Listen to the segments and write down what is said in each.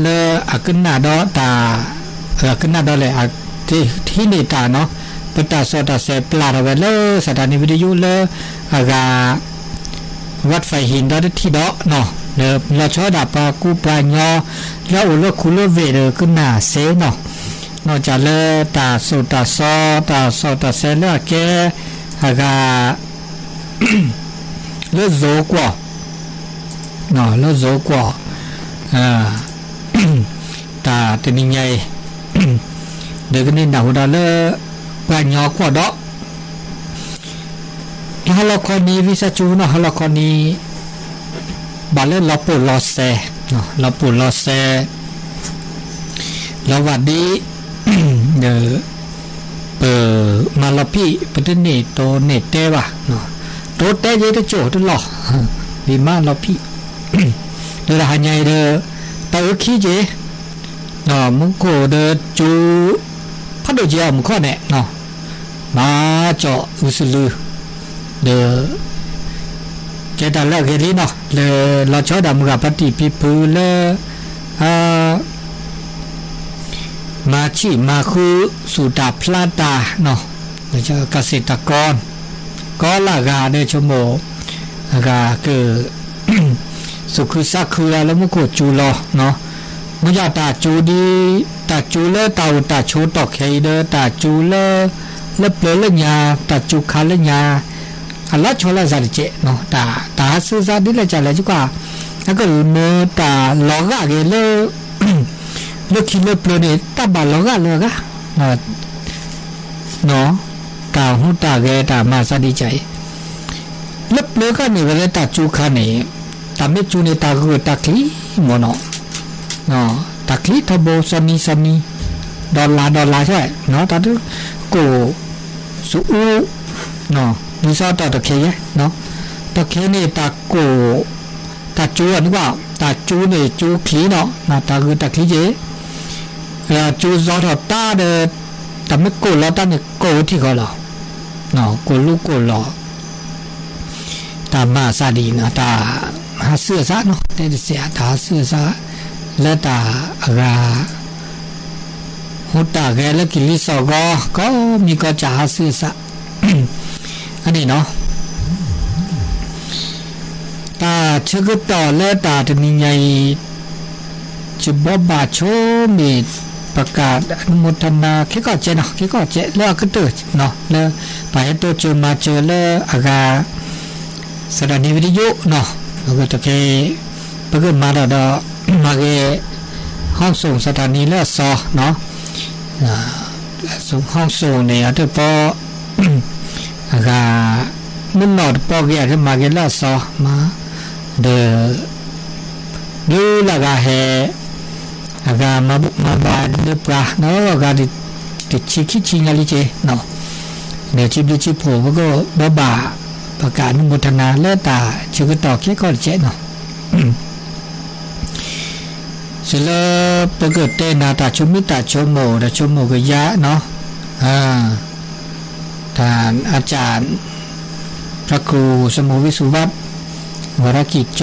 လၢအကနၣ်ဒီးတၢ် အကနၣ်ဒီးလဲၣ် အတဟံးန့ၢ်တၢ်နီၤ, ပတၢ်စီၣ်တၢ်ဆဲးပျၢ်ထီၣ်ဝဲလၢ စးထီၣ်န့ၣ် video လၢအဂၤ ဝးဖဲဟံၣ်ဒီတထံၣ်ဒီးနီၤ, လၢလီၤဆီဒၣ်ပှၤကူပှၤညီ လၢအအိၣ်လၢခူလၢဝ့ၢ်ဒီးကနၣ်စ့နီၤ, နီၢ်ကၢ်လၢတၢ်စိၣ်တၢ်စီ တၢ်စီၣ်တၢ်ဆဲးလၢအကဲ အဂၤ လၢ Zoom ကွီၢ် လၢ Zoom ကွီၢ် တၢ်တနံၤညါအံၤ ဒီးကန့ၢ်နၢ်ဟူဒီးလၢ ပှၤကညီကွီၢ်ဒီး လၢဟါလီၤခီနံၤ ဝံသးစူၤနီၤ ဟါလီၤခီနံၤ ဘၣ်လၢလီၤပိာ်လီၤစဲး လီၤပိာ်လီၤစဲး လီၤဝၢ်ဒ့ ဒီး ပမၤလီၤဖံး ပတန့ၢ်တိၢ်န့ၢ်တဲဘၣ်, တိၢ်တဲက့ၤတကၠိၢ်တလီၢ်, ဒ်မၤလီၤဖံး လၢတဟါညါအံၤဒီး တၢ်အုၣ်ခံက့ၤ မူခိၣ်ဒီးကၠိ ဖးဒိၣ်က့ၤအီၤမူခိၣ်န့ၣ် မၤကၠီၣ်အုးစလုၤ ဒီး ကဲတၢ်လၢအဂ့ၤလံနီၤ လၢလီၤဆီဒၣ်မုၢ်ဂၤဖါတံၢ်ဖံဖုလၢ မၤဆံၣ်မၤဃု စူၣ်တၢ်ဖျါတၢ်နီၤ ကစ့ၣ်တၢ်ကီ ကီလၢအဂၤဒီးဆိကမိၣ် အဂၤက သူၣ်ခုသးခုလၢမူခိၣ်ကၠိလီၤနီၤ, မ့ၢ်ယတၢ်ကၠိဒ် တၢ်ကၠိလၢတၢ်အိၣ်တၢ်ဆိးတီၢ်ခဲအံၤဒီး တၢ်ကၠိလၢ လၢပျၢၤလၢညါ တၢ်ကၠိခါလၢညါ အလီၤဆီလၢအသးတကဲးနီၤ, တၢ် တၢ်ဟးဆူအသးဒ်လဲၣ်ကလဲၣ် ကကွၢ် အကမၢတၢ်လီၤဂာ်က့ၤလၢ လၢခံလၢပျၢၤန့ၣ် တၢ်ဘၣ်လီၤဂာ်လၢအဂၤ တၢ်ဟူးတၢ်ဂဲၤတၢ်မၤအသးဒ်ကဲးအံၤ လၢပျၢၤခါန့ၣ် ဝဲလၢတၢ်ကၠိခါန့ၣ် တၢ်မ့ၢ်ကၠိန့ၣ် တၢ်ဂုာ်တၢ်ချံမ့ၢ်နီၤ, တၢ်ချံထီဘိစီနံစီနံ ဒီလါဒီလါဆဲး တၢ်တကိၣ် စအူ ဒ်သိးတၢ်တခဲယဲၢ် တခဲန့ၣ် တၢ်ကိၣ် တၢ်ကၠိအန့ၣ်ကွၢ် တၢ်ကၠိန့ၣ်ကၠိချံနီၤ တၢ်ဂုာ်တၢ်ချံက့ၤ ကၠိစီထီၣ်တၢ်ဒီး တၢ်မ့ၢ်ကိၣ်လီၤတၢ်န့ၣ် ကိၣ်ဝဲထံၣ်ဃီလီၤ ကိၣ်လူကိၣ်လီၤ တၢ်မၤအသးဒ်အံၤနီၤ တၢ်ဟးဆူအသးနီၤ တဲတစဲး တၢ်ဟးဆူအသး လၢတၢ်အဂၤ ဟူးတၢ်ဂဲၤလၢကလံၤစိးဂီၤ ကိးမံၤကိးကၢ်ဟးဆူအသး အန့ၣ်နီၤ တၢ်ဆၢကတီၢ်လၢတၢ်တနံၤညါအံၤ ယဘိးဘၣ်ဆိမ့ၢ် ပကး အနုမောทนา ခဲကီၣ်စဲးနီၤ ခဲကီၣ်စဲးလၢအကတၢၢ်နီၤ လၢပှၤဟဲတိစၢၤမၤစၢၤလၢအဂၤ စးထီၣ်န့ၣ် video နီၤ အဂ့ၢ်တက့ၢ် ပကမၤဒီးဒီး မၤဂ့ၤ ห้องส่ง စးထီၣ်န့ၣ်လၢအစီၤနီၤ ห้องส่ง န့ၣ် အတၢ်ပီ အဂၤ မုၢ်နီၢ်တပီဂ့ၤ အကမၤဂ့ၤလၢအစီၤမး ဒီး ဘျုးလၢအဂၤဟဲ အဂၤမၤဘူၣ်မၤဘါလၢပှၤနီၤ အဂၤ တဆံခံဆံညါလံက့ၤနီၤ ဒီးစံးဘျုးစံးဖှိၣ် ပကဘိးဘၣ် ပကး อนุโมทนา လၢတၢ်ဆၢကတီၢ်ခဲကီၣ်တကဲးနီၤ စံးလၢပကတဲနၤတၢ်ဆိမိၣ်တၢ်ဆိကမိၣ် တၢ်ဆိကမိၣ်ကယါနီၤ တၢ်အကၢ် พระครูสมุทรวิสุวัฒน์ วรกิจโจ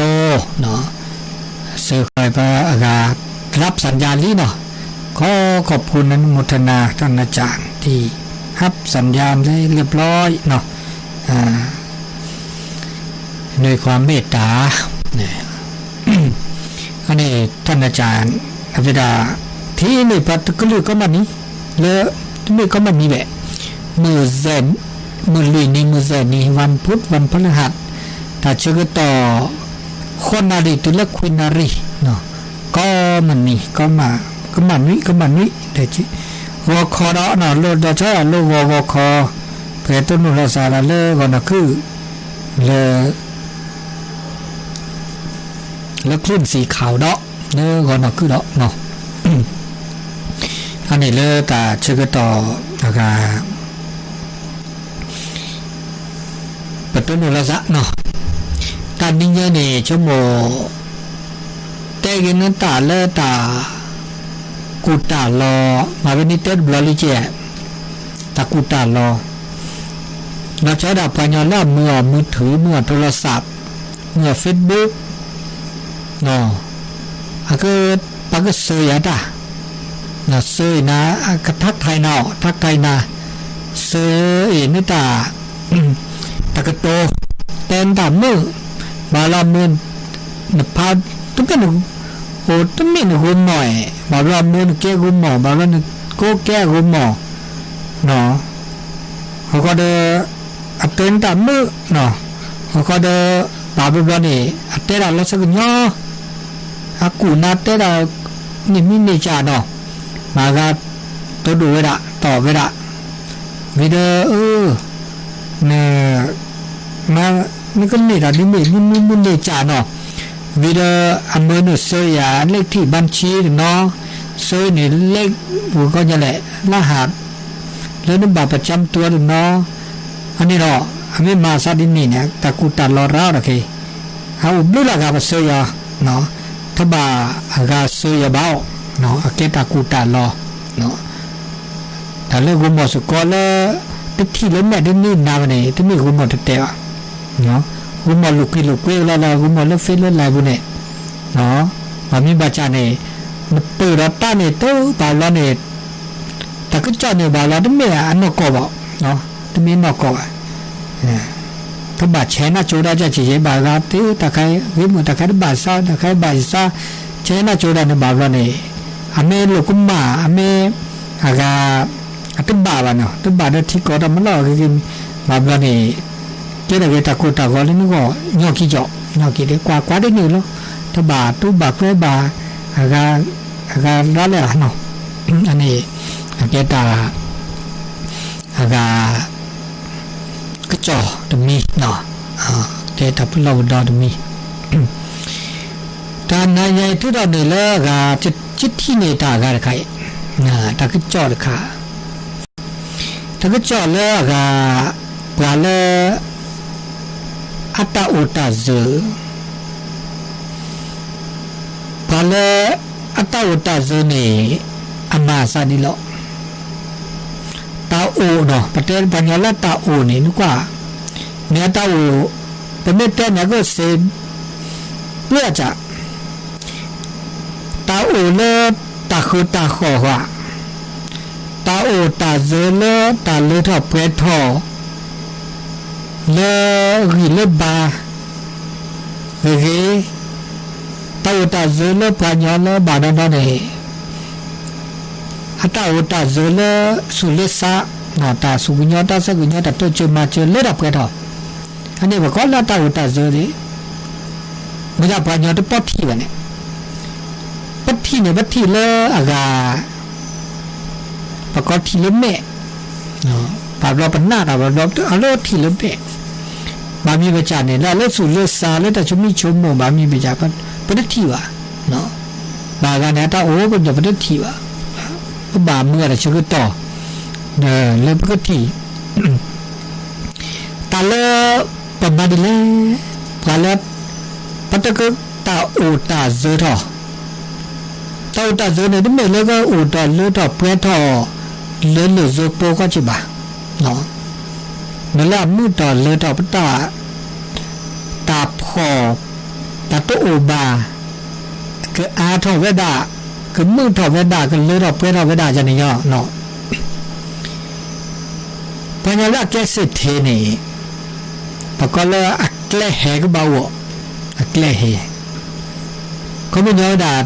စၢဃီၤပှၤအဂၤ รับสัญญาณလံနီၤ ขอขอบคุณอนุโมทนาท่านอาจารย์ที่รับสัญญาณได้เรียบร้อยเนาะ ด้วยความเมตตา အန့ၣ် ท่านอาจารย์ အဝဲဒၣ် ထံၣ်န့ၢ်ပှၤတကလုာ်ကီမးနံၤ လၢ တမ့ၢ်ကီမးနံၤဘၣ် မုၢ်စဲး မုၢ်လွံၢ်နံၤ မုၢ်စဲးနံၤ วันพุธ วันพฤหัส တၢ်ဆၢကတီၢ် ဃိးနၣ်ရံၣ်တုၤလၢခွံနၣ်ရံၣ် ကီမးနံၤ ကီမး ကမးနွံ ကမးနွံ ဂီၤခီဒီး လီၤဆီဒၣ်လၢဂီၤဂီၤခီ ပှဲၤတိၢ်နီၣ်လီၤသးဒီးလၢဂီၤနၢ်ခုၣ် လၢ လၢคลื่นสีขาวဒီး လၢဂီၤနၢ်ခုၣ်ဒီး အန့ၣ်လၢတၢ်ဆၢကတီၢ်အဂၤ ပတိၢ်နီၣ်လီၤသးနီၤ တၢ်နံၤညါန့ၣ် ဆိကမိၣ် တဲက့ၤန့ၢ်တၢ်လၢတၢ်ကူၣ်တၢ်လီၤ မၤဝဲန့ၣ်တဲတဘျီလံကဲ တၢ်ကူၣ်တၢ်လီၤ လီၤဆီဒၣ်ပှၤကညီလၢအမၤအီၤ มือถือ မၤအီၤ โทรศัพท์ မၤအီၤ Facebook အက ပကစၢၤယၤတၢ်, စၢၤအံၤနၤ ကထါထါနၤအီၤ ထါထါနၤ, စၢၤအံၤန့ၣ်တၢ် တကတိၤ တဲနတၢ်မုာ်, ဘၣ်လီၤမုာ် နဖး တမ့ၢ်န အိၣ်တမ့ၢ်နဂိၤမီၢ်အံၤ ဘၣ်ဘျီမုာ်နကဲဂိၤမီၢ် ဘၣ်ဘျီနကိးကဲအဂိၤမီၢ် ဟီၣ်ခီဒီး အတဲနတၢ်မုာ်, ဟီၣ်ခီဒီး ဘၣ်ဘျီဘျီန့ၣ် အတဲဒၣ်လီၤဆၢကညီ အကူၣ်နၤတဲဒၣ် န့ၣ်မံၤန့ၢ်ကၢ်နီၤ, မၤဂၤ တိဒိၣ်ဝဲဒၣ် တီၢ်ဝဲဒၣ်, ဝံၤဒီး အၢ န နကန့ၢ်တၢ်ဒ်န့ၣ် မံၤမံၤမံၤန့ၢ်ကၢ်နီၤ, ဝံၤဒီး အမၢနုာ်စၢၤယၤ လၢခံဘၣ်ဆံတနီၤ, စၢၤန့ၣ်လဲၤဝဲကီၢ်ညါလဲၣ် လၢဟး လၢနဘၣ်ပကၠါမတူၤတနီၤ, အန့ၣ်ဒီး အမ့ၢ်မၤသးဒ်န့ၣ်န့ၣ် တၢ်ကူၣ်တၢ်လီၤရၤအီၤတက့ၢ်, အအိၣ်ဘျုးလၢအဂၤပစၢၤယၤ, ထီၣ်ဘၣ်အဂၤစၢၤယၤဘၣ်အီၤ, အကဲတၢ်ကူၣ်တၢ်လီၤ တၢ်လၢဂိၤမီၢ်စ့ၢ်ကီးလၢ တထံၣ်လၢမဲာ်တန့ၢ်နၤဘၣ်န့ၣ် တမ့ၢ်ဂိၤမီၢ်တတဲဘၣ်, ဂိၤမီၢ်လိာ်ကွံာ်လိာ်ကွံာ်လီၤလီၤ ဂိၤမီၢ်လၢ Facebook လၢ live ပူၤန့ၣ်, ဘၣ်မံၤဘၣ်စၢ်န့ၣ် နပၢၢ်ဒီးတၢ်န့ၣ် တဘၣ်ဘျီန့ၣ် တၢ်ကစီၣ်န့ၣ်ဘၣ်လီၤ တမ့ၢ်အနီၢ်ကီၢ်ဘၣ်, တမ့ၢ်နီၢ်ကီၢ်ဘၣ် တဘၣ်ဆဲးနၢ်ကၠိဒၣ်ကၢ်ဆံးယဲ ဘၣ်ဂၤသ့ တၢ်ခါဂ့ၤမုာ် တၢ်ခါတဘၣ်စး တၢ်ခါဘၣ်ယစး ဆဲးနၢ်ကၠိဒၣ်န့ၣ် ဘၣ်ဘျီန့ၣ် အမ့ၢ်လိာ်ကမၣ် အမ့ၢ်အဂၤ အတဘၣ်ဘၣ်နီၤ တဘၣ်ဒီးထံကီၢ်တၢ်မၤလီၢ်အဂ့ၤဂ့ၤ ဘၣ်ဘျီန့ၣ် ကဲထီၣ်က့ၤတၢ်ကိၢ်တၢ်ဂီၤလၢနဂီၢ် ညီခံကီၢ် ညီခံဒီး ကွၢ်ကွၢ်ဒ်န့ၣ်လီၤ တဘၣ်တူၢ်ဘၣ်ကွဲဘၣ် အဂၤ အဂၤရၤလၢအနီၤ အန့ၣ် အကဲတၢ် အဂၤ ကစီၣ်တမံၤ ကဲတၢ်ပလီၢ်ပဒီတမံၤ တၢ်နၤယံၤထုးထီၣ်န့ၣ်လၢအဂၤ ကထံၣ်န့ၢ်တၢ်အဂၤတခါအံၤ တၢ်ကစီၣ်တခါ တၢ်ကစီၣ်လၢအဂၤ ပှၤလၢ အတၢ်အိၣ်တၢ်စၢၤ ပှၤလၢ အတၢ်အိၣ်တၢ်စၢၤန့ၣ် အမၤအသးဒ်လဲၣ် တၢ်အိၣ်နီၤ ပတဲပှၤကညီလၢတၢ်အိၣ်န့ၣ် နကွၢ် မ့ၢ်အတၢ်အိၣ် ပမ့ၢ်တဲန့ၣ် အကစ့ၢ် ပျဲၢ်အစး တၢ်အိၣ်လၢတၢ်ဃုတၢ်ဃီၣ်ဧါ, တၢ်အိၣ်တၢ်စၢၤလၢတၢ်လၢထီၣ်ပှဲၤထီၣ် လၢဂံၢ်လၢဘါ ဂ့ၤဂ့ၤ, တၢ်အိၣ်တၢ်စၢၤလၢပှၤကညီလၢဘၣ်နီၢ်နီၢ်န့ၣ် အတၢ်အိၣ်တၢ်စၢၤလၢသူၣ်လၢသး တၢ်သူၣ်ကညီၤတၢ်သးကညီၤ တၢ်တိစၢၤမၤစၢၤလၢတၢ်ပှဲၤထီၣ်, အန့ၣ်ပကိးလၢတၢ်အိၣ်တၢ်စၢၤန့ၣ်, မ့ၢ်ဒၣ်ပှၤကညီတပီထံၣ်ဘၣ်န့ၣ်, ပထံၣ်န့ၣ် ပထံၣ်လၢအဂၤ ပကိးထံၣ်လၢမဲာ်, ဘၣ်ဘျီပနၢ်တၢ်ဘၣ်ဘျီ အလၢထံၣ်လၢမဲာ်, ဘၣ်မံၤဘၣ်စးန့ၣ် လၢအလၢသူၣ်လၢသးလၢတၢ်ဆိမိၣ်ဆိကမိၣ် ဘၣ်မံၤဘၣ်စး ပတထံၣ်ဘၣ်, ဘၣ်ဂၤန့ၣ် အတၢ်အိၣ်ကညီၤပတထံၣ်ဘၣ်, ပဘၣ်မၤတၢ်ဆၢကတီၢ် လၢပကထံၣ် တၢ်လၢ ပမၤဒ်လဲၣ်, ပှၤလၢ ပတကတၢ်အိၣ်တၢ်စၢၤထီၣ်, တၢ်အိၣ်တၢ်စၢၤန့ၣ် တမ့ၢ်လၢကအိၣ်တၢ်လၢထီၣ်ပှဲၤထီၣ် လၢလၢၢ်စၢၤပီကီၢ်က့ဘၣ်, မ့ၢ်လၢအမုာ်ထီၣ်လၢထီၣ်ပတၢ် တၢ်ဖှီၣ် တၢ်တအိၣ်ဘၣ် ကအါထီၣ်ဝဲဒၣ် ကမုာ်ထီၣ်ဝဲဒၣ် ကလၢထီၣ်ပှဲၤထီၣ်ဝဲဒၣ်န့ၣ်ညီ, ပှၤကညီလၢအကျဲသ့ၣ်ထ့န့ၣ် ပကိးလၢအကျဲဟဲကဘၣ်အိၣ်, အကျဲဟဲ, ခီပညီဝဲဒၣ်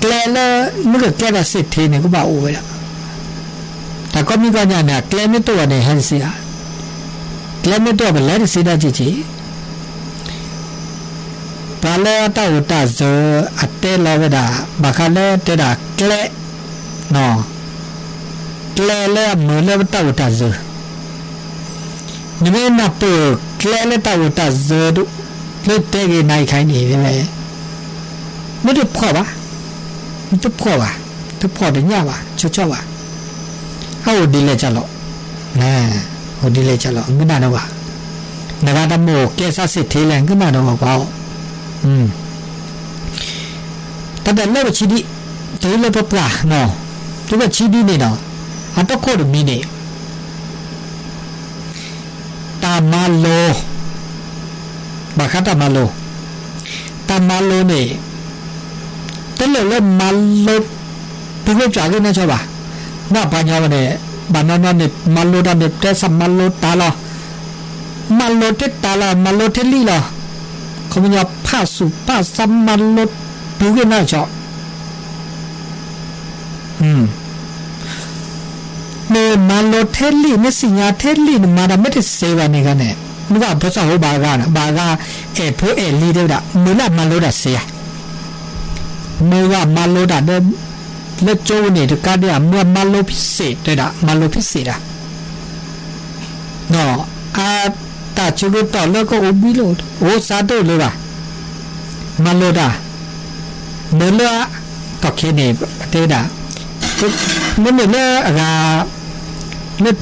ကျဲလၢ မ့ၢ်ကကျဲဒီးသ့ၣ်ထ့န့ၣ် ကဘၣ်အိၣ်ဝဲဒၣ်, တၢ်ကိးမံၤကိးညါန့ၣ် အကျဲမ့ၢ်တအိၣ်န့ၣ် ဟဲတသ့ဧါ, ကျဲမ့ၢ်တအိၣ် ပလဲၤတသ့ဒၣ်က့ၤက့ၤ ပှၤလၢအတၢ်အိၣ်တၢ်စၢၤအတဲလီၤဝဲဒၣ် ဘၣ်ဃးလၢတဲဒၣ်ကျဲ, ကျဲလၢအမုာ်လၢပတၢ်အိၣ်တၢ်စၢၤ, နမ့ၢ်နၢ်ပၢၢ်ကျဲလၢတၢ်အိၣ်တၢ်စၢၤ လၢတဲဂ့ၤနၤအံၤခါအံၤန့ၣ် မ့ၢ်တဖှီၣ်ဘၣ်, မ့ၢ်တဖှီၣ်ဘၣ်, တဖှီၣ်တညၣ်ဘၣ် ဆိဆိဘၣ်, အအိၣ်ဒ်လဲၣ်ကလီၤ, အိၣ်ဒ်လဲၣ်ကလီၤ ကနၣ်ဒီးဘၣ်, နဂၤတၢ်မိၣ်ကဲသးသ့ၣ်ထ့လဲၣ် ကနၣ်ဒီးဘၣ်ပှၤအီၤ, တၢ်တဲလၢပဆံဒံး, တၢ်လၢပပှၢ်, တၢ်လၢပဆံဒံးန့ၣ်ဒီး, အတခိၣ်တမံၤန့ၣ် တၢ်မၤလိ, ဘၣ်ဃးတၢ်မၤလိ, တၢ်မၤလိန့ၣ် တလိၣ်လၢမၤလိ ပူၤဂ့ၢ်ကွၢ်ဂ့ၢ်နီၢ်ဆီဘၣ်. နီၢ်ပှၤညီဝဲန့ၣ် ဘၣ်နီၢ်နီၢ်န့ၣ် မၤလိတၢ်န့ၣ် တဲစးမၤလိတၢ်လီၤ. မၤလိထဲတၢ်လီၤ မၤလိထဲလံာ်လီၤ. ခီပညီဖးစူၢ်ဖးစးမၤလိ ပူၤဂ့ၢ်နီၢ်ဆီ နမၤလိထဲလံာ် နသ့ၣ်ညါထဲလံာ် နမၤတၢ်မ့ၢ်တသ့ဘၣ်န့ၣ်ဂၤန့ၣ် မ့ၢ်ဂ့ၢ်ဖိသၣ်ဖိဘၣ်ဂၤန့ၣ် ဘၣ်ဂၤအဲၣ်ဖိအဲၣ်လံၤတဲဝဲဒၣ် မုၢ်လၢအမၤလိတၢ်သ့ဧါ. မ့ၢ်ဂ့ၢ်မၤလိတၢ်ဒီး လၢကၠိန့ၣ်တကးဒံးဧါ မ့ၢ်မၤလိဖံစ့ၣ်တဲဒၣ် မၤလိဖံစ့ၣ်ဒၣ် အတၢ်ဆၢကတီၢ်လၢကအိၣ်ဘှံးလိာ် အိၣ်စးတအိၣ်လၢၤဘၣ်. မၤလိတၢ် မ့ၢ်လၢ တီၢ်ခဲန့ၣ် တဲဝဲဒၣ် မ့မ့ၢ်လၢအဂၤ လၢ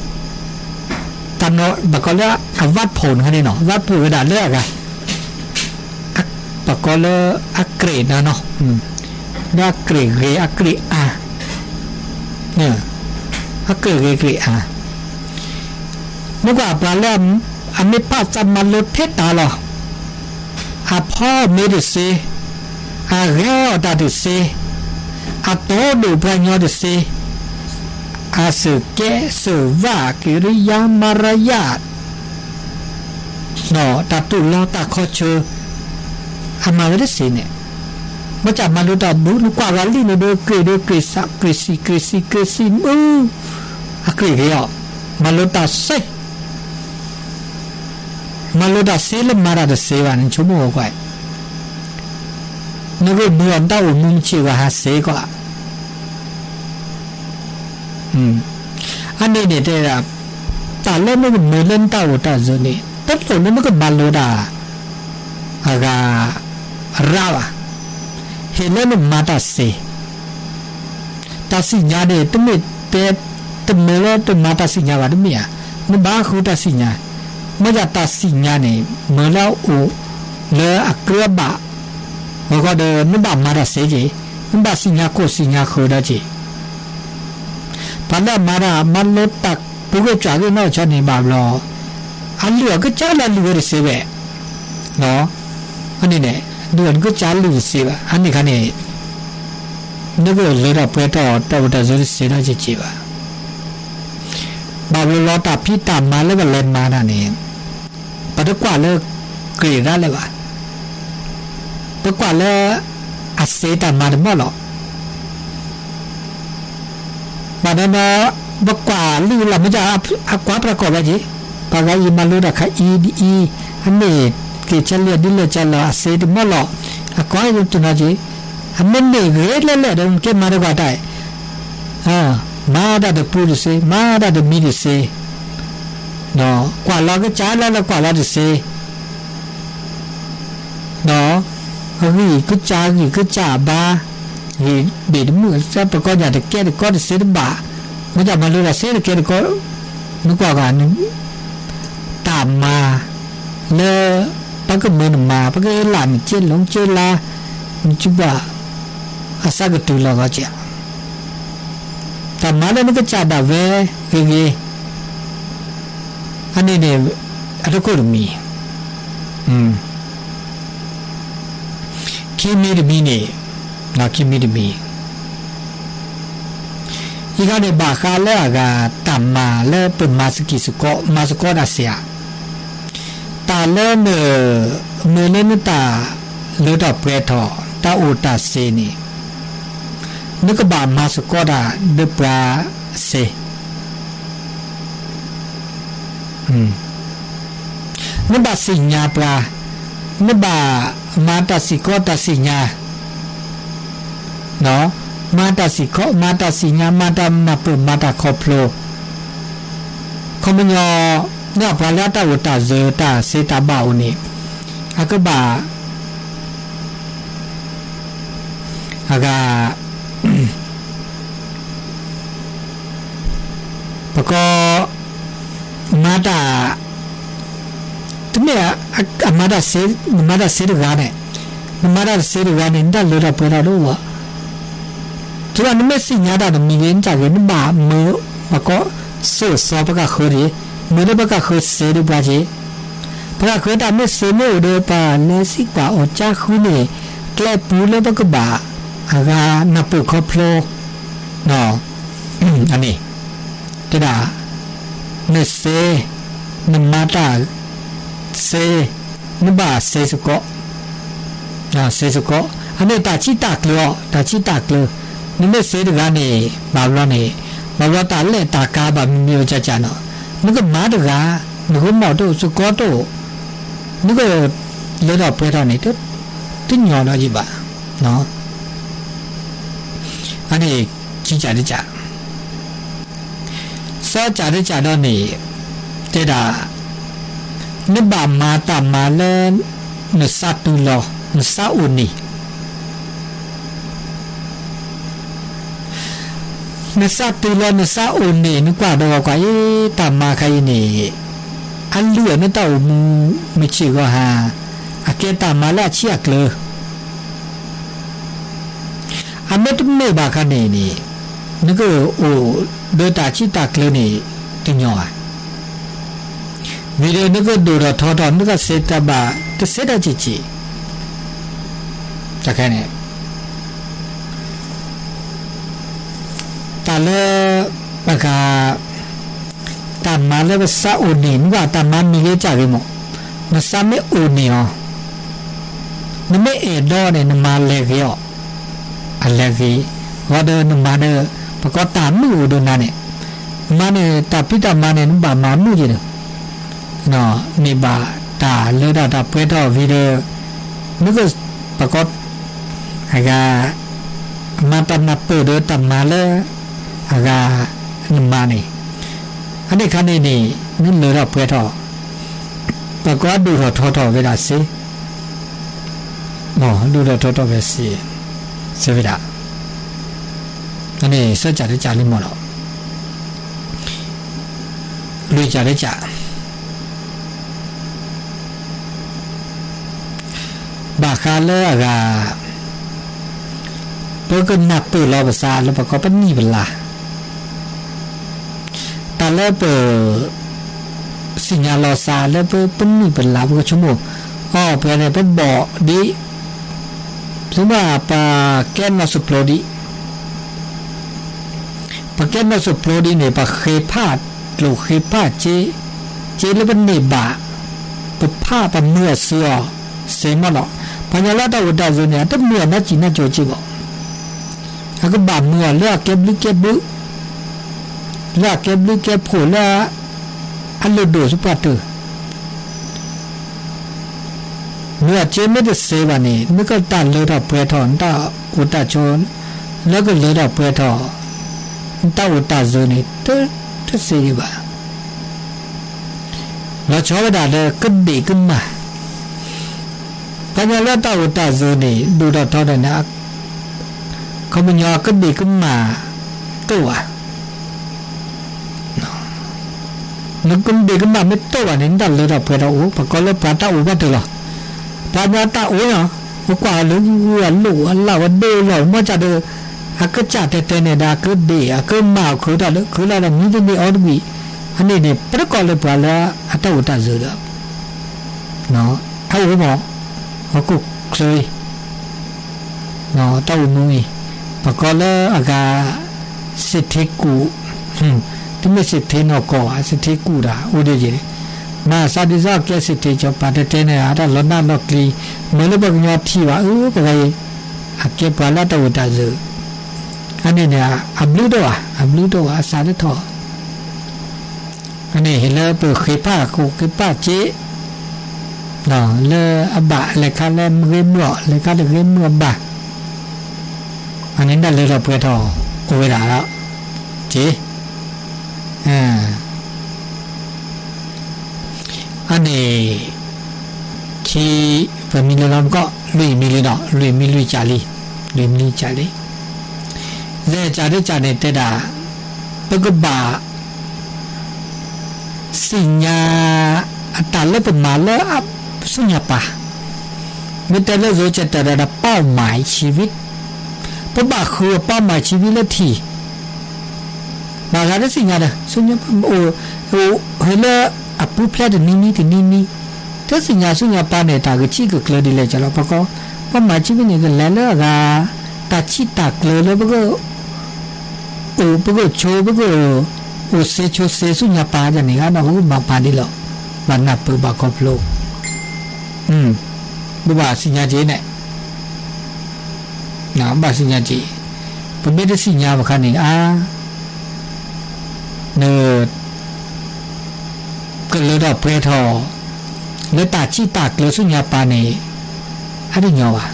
တၢ်နီၢ် ပှၤကိးလၢအဝၣ်ဖိန့ၣ်န့ၣ်နီၤ ဝၣ်ဖိဝဲဒၣ်လၢအဂၤ ပှၤကိးလၢအကြဲးနၤနီၤ လၢအကြဲးဂ့ၤအကြဲးအါ အကြဲးဂ့ၤအကြဲးအါ မ့ၢ်ကွၢ်ပှၤလၢအမ့ၢ်ဖးစးမၤလိထဲတၢ်လီၤ. အဖီမ့ၢ်တသ့, အဂဲၤအီၣ်တၢ်တသ့, အတိၢ်ဒိၣ်ပှၤညီတသ့, အစၢၤကဲစၢၤဝၣ် က့ရံယါမၤရယါ တၢ်တူၢ်လီၤတၢ်ခီဆၢ အမၤဝဲတသ့န့ၣ်, မ့ၢ်ကမၤလိတၢ်ဒုး နကွၢ်ဂၤလံန့ၣ်ဒီး ကြ့ၢ်ဒီးကြ့ၢ်စး ကြ့ၢ်စံၣ် ကြ့ၢ်စံၣ် ကြ့ၢ်စံၣ်မုၢ် အကြ့ၢ်ဂ့ၤအီၤ, မၤလိတၢ်စ့ မၤလိတၢ်စ့လၢမၤတၢ်တသ့ဘၣ်န့ၣ် ဆိကမိၣ်ကွၢ်, နဂ့ၢ်မုာ်အီၤ နတၢ်အိၣ်မူမုၢ်ဆ့ၣ်ဂၤဟးစ့ကီး အန့ၣ်န့ၣ်တဲဒၣ်, တၢ်လၢနကမၤလၢနတၢ်အိၣ်တၢ်ဆိးန့ၣ် တလိၣ်လၢနကမၤလိတၢ် အဂၤ အရၣ်ဘၣ်, ဟ့ၣ်လၢနမၤတၢ်စ့ တၢ်စံၣ်ညါန့ၣ် တမ့ၢ်တဲ တမ့ၢ်လၢတမၤတၢ်စံၣ်ညါဘၣ်တမ့ၢ်ဧါ, နဘၣ်ဃုတၢ်စံၣ်ညါ, မ့ၢ်ယတၢ်စံၣ်ညါန့ၣ် မ့ၢ်လၢအအိၣ်လၢအကြၢးဘၣ်, ဂီၢ်ဂီၢ်ဒီး နဘၣ်မၤတၢ်စ့က့ၤ, နဘၣ်စံၣ်ညါခိၣ်စံၣ်ညါဃၢၤဒီးက့ၤ ပှၤလၢအမၤတၢ် မၤလိတၢ်ပူၤဂ့ၢ်စှၤဂ့ၢ်နီၢ်ဆီန့ၣ်ဘၣ်ဘျီ, အလုၢ်အီၣ်ကစၢ်လၢအလုၢ်ဝဲတသ့ဘၣ်, အန့ၣ်န့ၣ် လုၢ်အီၣ်ကစၢ်လုၢ်တသ့ဘၣ်, အန့ၣ်ခါန့ၣ် နကလၢထီၣ်ပှဲၤထီၣ်တၢ်အိၣ်တၢ်ဆိးတသ့ဒီးက့ၤက့ၤဘၣ်. ဘၣ်ဘျီလီၤတၢ်ဖံးတၢ်မၤလၢပလဲၤမၤတၢ်န့ၣ် ပတကွၢ်လၢ ကြ့ၢ်ဒၣ်လဲာ်ဘၣ်, ပကွၢ်လၢ အစ့တၢ်မၤတမီၢ်လီၤ. ဘၣ်ဒီး ပကွၢ်လံလီၤမ့ၢ် အကွၢ်ပြးကီၢ်ဝဲက့ၤ, ပှၤဂၤအံၤမၤလိတၢ်ခါအံၤဒ်အံၤ, အမ့ၢ်က့ၤဆၢလံဒ်လဲၣ်ကၢ်လီၤ အစ့တမီၢ်လီၤ, အကွၢ်တနီၤက့ၤ, အမ့ၢ်န့ၢ်ဂ့ၤလဲၣ်လဲၣ်ဒီး ကဲမၤတကွၢ်တၢ် မၤတၢ်တပူၤတသ့, မၤတၢ်တမံၤတသ့, ကွၢ်လီၤကစၢ်လၢလၢကွၢ်လီၤတသ့, ဂံၢ်ကစၢ်ဂံၢ်ကစၢ်ဘါ, ဂံၢ်ဘ့ၣ်တမုာ် ပကီၢ်ညၣ်တကဲတကီတသ့တဘၣ်, မ့ၢ်တၢ်မၤလိတၢ်စ့တကဲတကီ, နကွၢ်ဂၤ တၢ်မၤ လၢ ပကမၢနမၤ ပကဟ့ၣ်လၢနက့လိၤက့လါ, နစုဘၣ် အသးကတုၤလီၤဂီၤကဲး, တၢ်မၤလၢနကစၢ်ဒၣ်ဝဲဂ့ၤဂ့ၤ, အန့ၣ်န့ၣ် အတခိၣ်တမံၤ, ခံမံၤတမံၤန့ၣ်, ခံမံၤတမံၤ အံၤခါန့ၣ် ဘၣ်ဃးလၢအဂၤ တၢ်မၤလၢပမၤစကံးစကီး မၤစကီးတၢ်စ့ဧါ, တၢ်လၢန မ့ၢ်လၢနတၢ်လၢထီၣ်ပှဲၤထီၣ် တၢ်အိၣ်တၢ်စ့န့ၣ် နကဘၣ်မၤစကီးတၢ်ဒီးပှၤစ့ နဘၣ်သ့ၣ်ညါပှၤ, နဘၣ်မၤတၢ်စ့ၢ်ကီးတၢ်သ့ၣ်ညါ, မၤတၢ်စ့ၢ်ကီး မၤတၢ်သ့ၣ်ညါ မၤတၢ်နၢ်ပၢၢ် မၤတၢ်ခီဖျိ, ခီပညီ, ပှၤလၢအတၢ်အိၣ်တၢ်စ့တၢ်စ့တၢ်ဘၣ်အိၣ်န့ၣ်, အကဘၣ် အဂၤ ပကီ မၤတၢ် တမ့ၢ် အမၤတၢ်စ့, နမၤတၢ်စ့တဂၤန့ၣ်, နမၤတၢ်တစ့တဂၤန့ၣ် နတၢ်လၢထီၣ်ပှဲၤထီၣ်တအိၣ်ဘၣ်. တုၤလၢနမ့ၢ်သ့ၣ်ညါတၢ်တမံၤဂ့ၤ နတၢ်ဂ့ၤ နဘၣ်မၢ ပကီ စၢၣ်သီပကဃၢၤတဂ့ၤ, မ့ၢ်လၢပကဃၢၤစ့ဒီးပှၤက့ၤ ပကဃၢၤတၢ်မ့ၢ်စ့မ့ၢ်အိၣ်ဒီး ပလဲၤစံးကွၢ်အီၤကါဃုန့ၣ် ကျဲပူၤလၢပကဘၣ် အဂၤနၢ်ပၢၢ်ခီဖျိ, အန့ၣ်, တဲဒၣ်, နစ့, နမၤတၢ်စ့, နဘၣ်စ့စ့ၢ်ကီး, စ့စ့ၢ်ကီး, အန့ၣ်တၢ်ဆံးတၢ်ကျၢၤအီၤ, တၢ်ဆံးတၢ်ကျၢၤ, နမ့ၢ်စ့တဂၤန့ၣ် ဘၣ်ဘျီန့ၣ်, ဘၣ်ဘျီတၢ်လဲၣ်တၢ်ကၤဘၣ်မံၤမံၤကၢ်ကၢ်နီၤ, နကမၤတဂၤ, နဂိၢ်မီၣ်တအိၣ် စ့ၢ်ကီးတအိၣ်, နကလၢထီၣ်ပှဲၤထီၣ်န့ၣ် တညီဒီးယံၤဘၣ်. အန့ၣ် ခံကၢ်တကၢ်, သၢကၢ်တကၢ်ဒီးန့ၣ်, တဲဒၣ်, နဘၣ်မၤတၢ်မၤလၢ နသးတုၤလီၤ နသးအိၣ်န့ၣ် နသးတုၤလီၤနသးအိၣ်န့ၣ် နကွၢ်ဒီးကွၢ်အံၤ တၢ်မၤခါအံၤန့ၣ်, အလုၢ်အီၤနတၢ်အိၣ်မူမုၢ်ဆ့ၣ်ဂီၤဟါ, အကဲတၢ်မၤလၢအဆံးအကျၢၤ အမ့တမ့ၢ်ဘၣ်ခါန့ၣ်န့ၣ်, နကအိၣ်ဒီးတၢ်ဆံးတၢ်ကျၢၤန့ၣ် တညီဘၣ်. ဝံၤဒီးနကဒိၣ်ထီၣ်ထီထီၣ် နကစ့တၢ်ဘၣ် တစ့တၢ်ဆံးဆံး, တၢ်ခဲန့ၣ် တၢ်လၢ အဂၤ တၢ်မၤလၢပသးအိၣ်န့ၣ် မ့ၢ်ဘၣ်တၢ်မၤမံၤဂ့ၤကၢ်ဂ့ၤမး, နသးမ့ၢ်အိၣ်န့ၢ်အီၤ, နမ့ၢ်အဲၣ်ဒိးန့ၣ် နမၤလဲၤဂ့ၤအီၤ, အလဲၤဂ့ၤ, ဂီၤဒီးနမၤဒီး ပကိးတၢ်မုာ်အိၣ်ဒီးနၤန့ၣ်, မၤန့ၣ် တၢ်ဖံးတၢ်မၤန့ၣ် နဘၣ်မၤမုာ်က့ၤဒီး န့ၢ်ဘၣ်တၢ်လၢတၢ်ပှဲၤထီၣ်ဝံၤဒီး နက ပကိး အဂၤ မၤတၢ်နၢ်ပၢၢ်ဒီးတၢ်မၤလၢ အဂၤ နမၤန့ၣ်, အန့ၣ်ခါန့ၣ်န့ၣ် နလၢထီၣ်ပှဲၤထီၣ်, ပကိးဒိၣ်ထီၣ်ထီထီၣ်ဝဲဒၣ်စ့, ဒိၣ်ထီၣ်ထီထီၣ်ဝဲစ့, စ့ဝဲဒၣ်, အန့ၣ် သၢကၢ်တကၢ်လံမးလီၤ. လွံၢ်ကၢ်တကၢ် ဘၣ်ဃးလၢအဂၤ ပကနၢ်ပၢၢ်လီၤပသးလၢပကိးပနံၣ်ပလါ, တၢ်လၢပ သ့ၣ်ညါလီၤသးလၢပ ပနံၣ်ပလါ ပကဆိကမိၣ်အီၤ ပှဲၤန့ၣ် ပဘီၣ်ဒံး, ပကဲနီၢ်စိၣ်ပျိဒံး, ပကဲနီၢ်စိၣ်ပျိဒံးန့ၣ် ပဃ့ဖးကျိၣ်ဃ့ဖးစ့, စ့လၢပန့ၢ်ဘၣ်, ပဖးပမုာ်အီၤစ့အီၤ စ့မးလီၤ. ပှၤကညီလၢအတၢ်အိၣ်တၢ်ဆိးန့ၣ် အတမုာ်အီၤနီၢ်ကံၢ်နီၢ်ကၠိစ့ဘၣ်, အကဘၣ်မုာ်အီၤလၢအကဲဘျုးကဲဘု, လၢအကဲဘျုးကဲဖှိၣ်လၢ အလိၣ်ဒိၣ်သပှၢ်တၢၢ် မုာ်အီၤစ့မ့ၢ်တစ့ဘၣ်န့ၣ် နကတၢ်လၢထီၣ်ပှဲၤထီၣ် နတၢ်အိၣ်တၢ်ဆိး လၢကလၢထီၣ်ပှဲၤထီၣ် နတၢ်အိၣ်တၢ်ဆိးန့ၣ် တ တသ့ဒံးဘၣ်. လီၤဆီဝဲဒၣ်လၢကဘ့ၣ်ကမၣ်, ပှၤကညီလၢတၢ်အိၣ်တၢ်ဆိးန့ၣ် ဒိၣ်ထီၣ်ထီထီၣ်န့ၣ် ခီပညီကဘ့ၣ်ကမၣ်တအိၣ်ဘၣ်. နကဘ့ၣ်ကမၣ်မ့ၢ်တအိၣ်ဘၣ်န့ၣ် နတၢ်လၢထီၣ်ပှဲၤထီၣ်အိၣ်, ပကိးလၢပှၤတၢ်အိၣ်ဘၣ်တၢၢ်လီၤ. ပှၤကညီတၢ်အိၣ်လီၤ, ပကွၢ်လၢအလိၣ်အလၣ်ဝဲဒိၣ်လီၤ, မ့ၢ်ကဒီး အကစၢ်တဲတဲန့ၣ်ဒီး အကဘ့ၣ် အကမၣ်အီၤခုးထီၣ်လၢ ခုးလီၤဒီးမံတန့ၢ်အီၤတဘ့ၣ်, အန့ၣ်န့ၣ် ပတကိးလၢပှၤလၢအတၢ်အိၣ်တၢ်ဆိးဒီး အအိၣ်မး, ဟီၣ်ခိၣ်ချၢအံၤ တၢ်အိၣ်မူအံၤ, ပကိးလၢအဂၤ စ့ထ့ကူၣ်, တမ့ၢ်စ့ထ့နီၢ်ကီၢ်ဘၣ်, စ့ထ့ကူၣ်တၢ် အိၣ်ဒ်ယဲန့ၣ်, မၤသးဒ်သိးကဲစ့ထ့ကီး ပာ်တဲတဲန့ၣ် အတၢ်လီၤနးလီၤကျံၤ, မ့ၢ်လၢပှၤကညီထံၣ်ဘၣ် အၢ ပှၤဂၤအံၤ အကဲပှၤလၢတၢ်အိၣ်တၢ်ဆိး, အန့ၣ်န့ၣ် အဘျုးတအိၣ်ဘၣ်, အဘျုးတအိၣ်ဘၣ် အသးတထီၣ် အန့ၣ်ဟ့ၣ်လၢပဃ့ဖးကျိၣ်ဃ့ဖးစ့, လၢအဘၣ်လဲၤခါလၢမုၢ်ဂ့ၤမုၢ်အီၣ် လဲၤခါတဂ့ၤမုၢ်အဘၣ်, အန့ၣ်တၢ်လၢထီၣ်ပှဲၤထီၣ်အိၣ်ဝဲဒၣ်လီၤ, က့ အန့ၣ် ခံ ပမံၤလၢလီၤမကီး လွံၢ်မံၤလံဒီး လွံၢ်မံၤလွံၢ်ကၢ်လံ, လွံၢ်မံၤလွံၢ်ကၢ်လံ, ယဲၢ်ကၢ်တကၢ်န့ၣ်တဲဒၣ် ပကဘၣ် သ့ၣ်ညါ အတၢ်လၢပမၤလၢ ဆူညါပၤ, မ့ၢ်တဲလၢ ဂိၤကၠဲးတဲာ်ဒီး ပီၣ်မၤဆံဝံ, ပဘၣ်ဃုအပီၣ်မၤဆံဝံလၢထံၣ်, ဘၣ်ဂၤတသ့ၣ်ညါဒီး ဆူညါပၤအိၣ် ဟဲလၢအပူၤဖျဲးတနံၤနံၤတနံၤနံၤ, တသ့ၣ်ညါဆူညါပၤန့ၣ် တၢ်ဂ့ၢ်ဆံးကကျၢၤဒ်လဲၣ်ကလီၤ ပကိး, ပီၣ်မၤဆံဝံန့ၣ် ကလဲၤလၢအဂၤ တၢ်ဆံၣ်တၢ်ကျၢၤလၢပကအိၣ် ပကဆိ ပကအိၣ်စ့ဆိစ့ဆူညါပၤဒ်န့ၣ် အါဒီးပကမၤပာ်ဒ်လီၤ. ဘၣ်နၢ်ပၢၢ်ဘၣ်ခီဖျိ ပဘၣ်သ့ၣ်ညါက့ၤန့ၣ် ဘၣ်သ့ၣ်ညါက့ၤ, ပမ့ၢ်တသ့ၣ်ညါဘၣ်ခါန့ၣ် အါ န ကလၢထီၣ်ပှဲၤထီၣ် လၢတၢ်ဆံၣ်တၢ်ကျၢၤဆူညါပၤန့ၣ် အါတညီဘၣ်.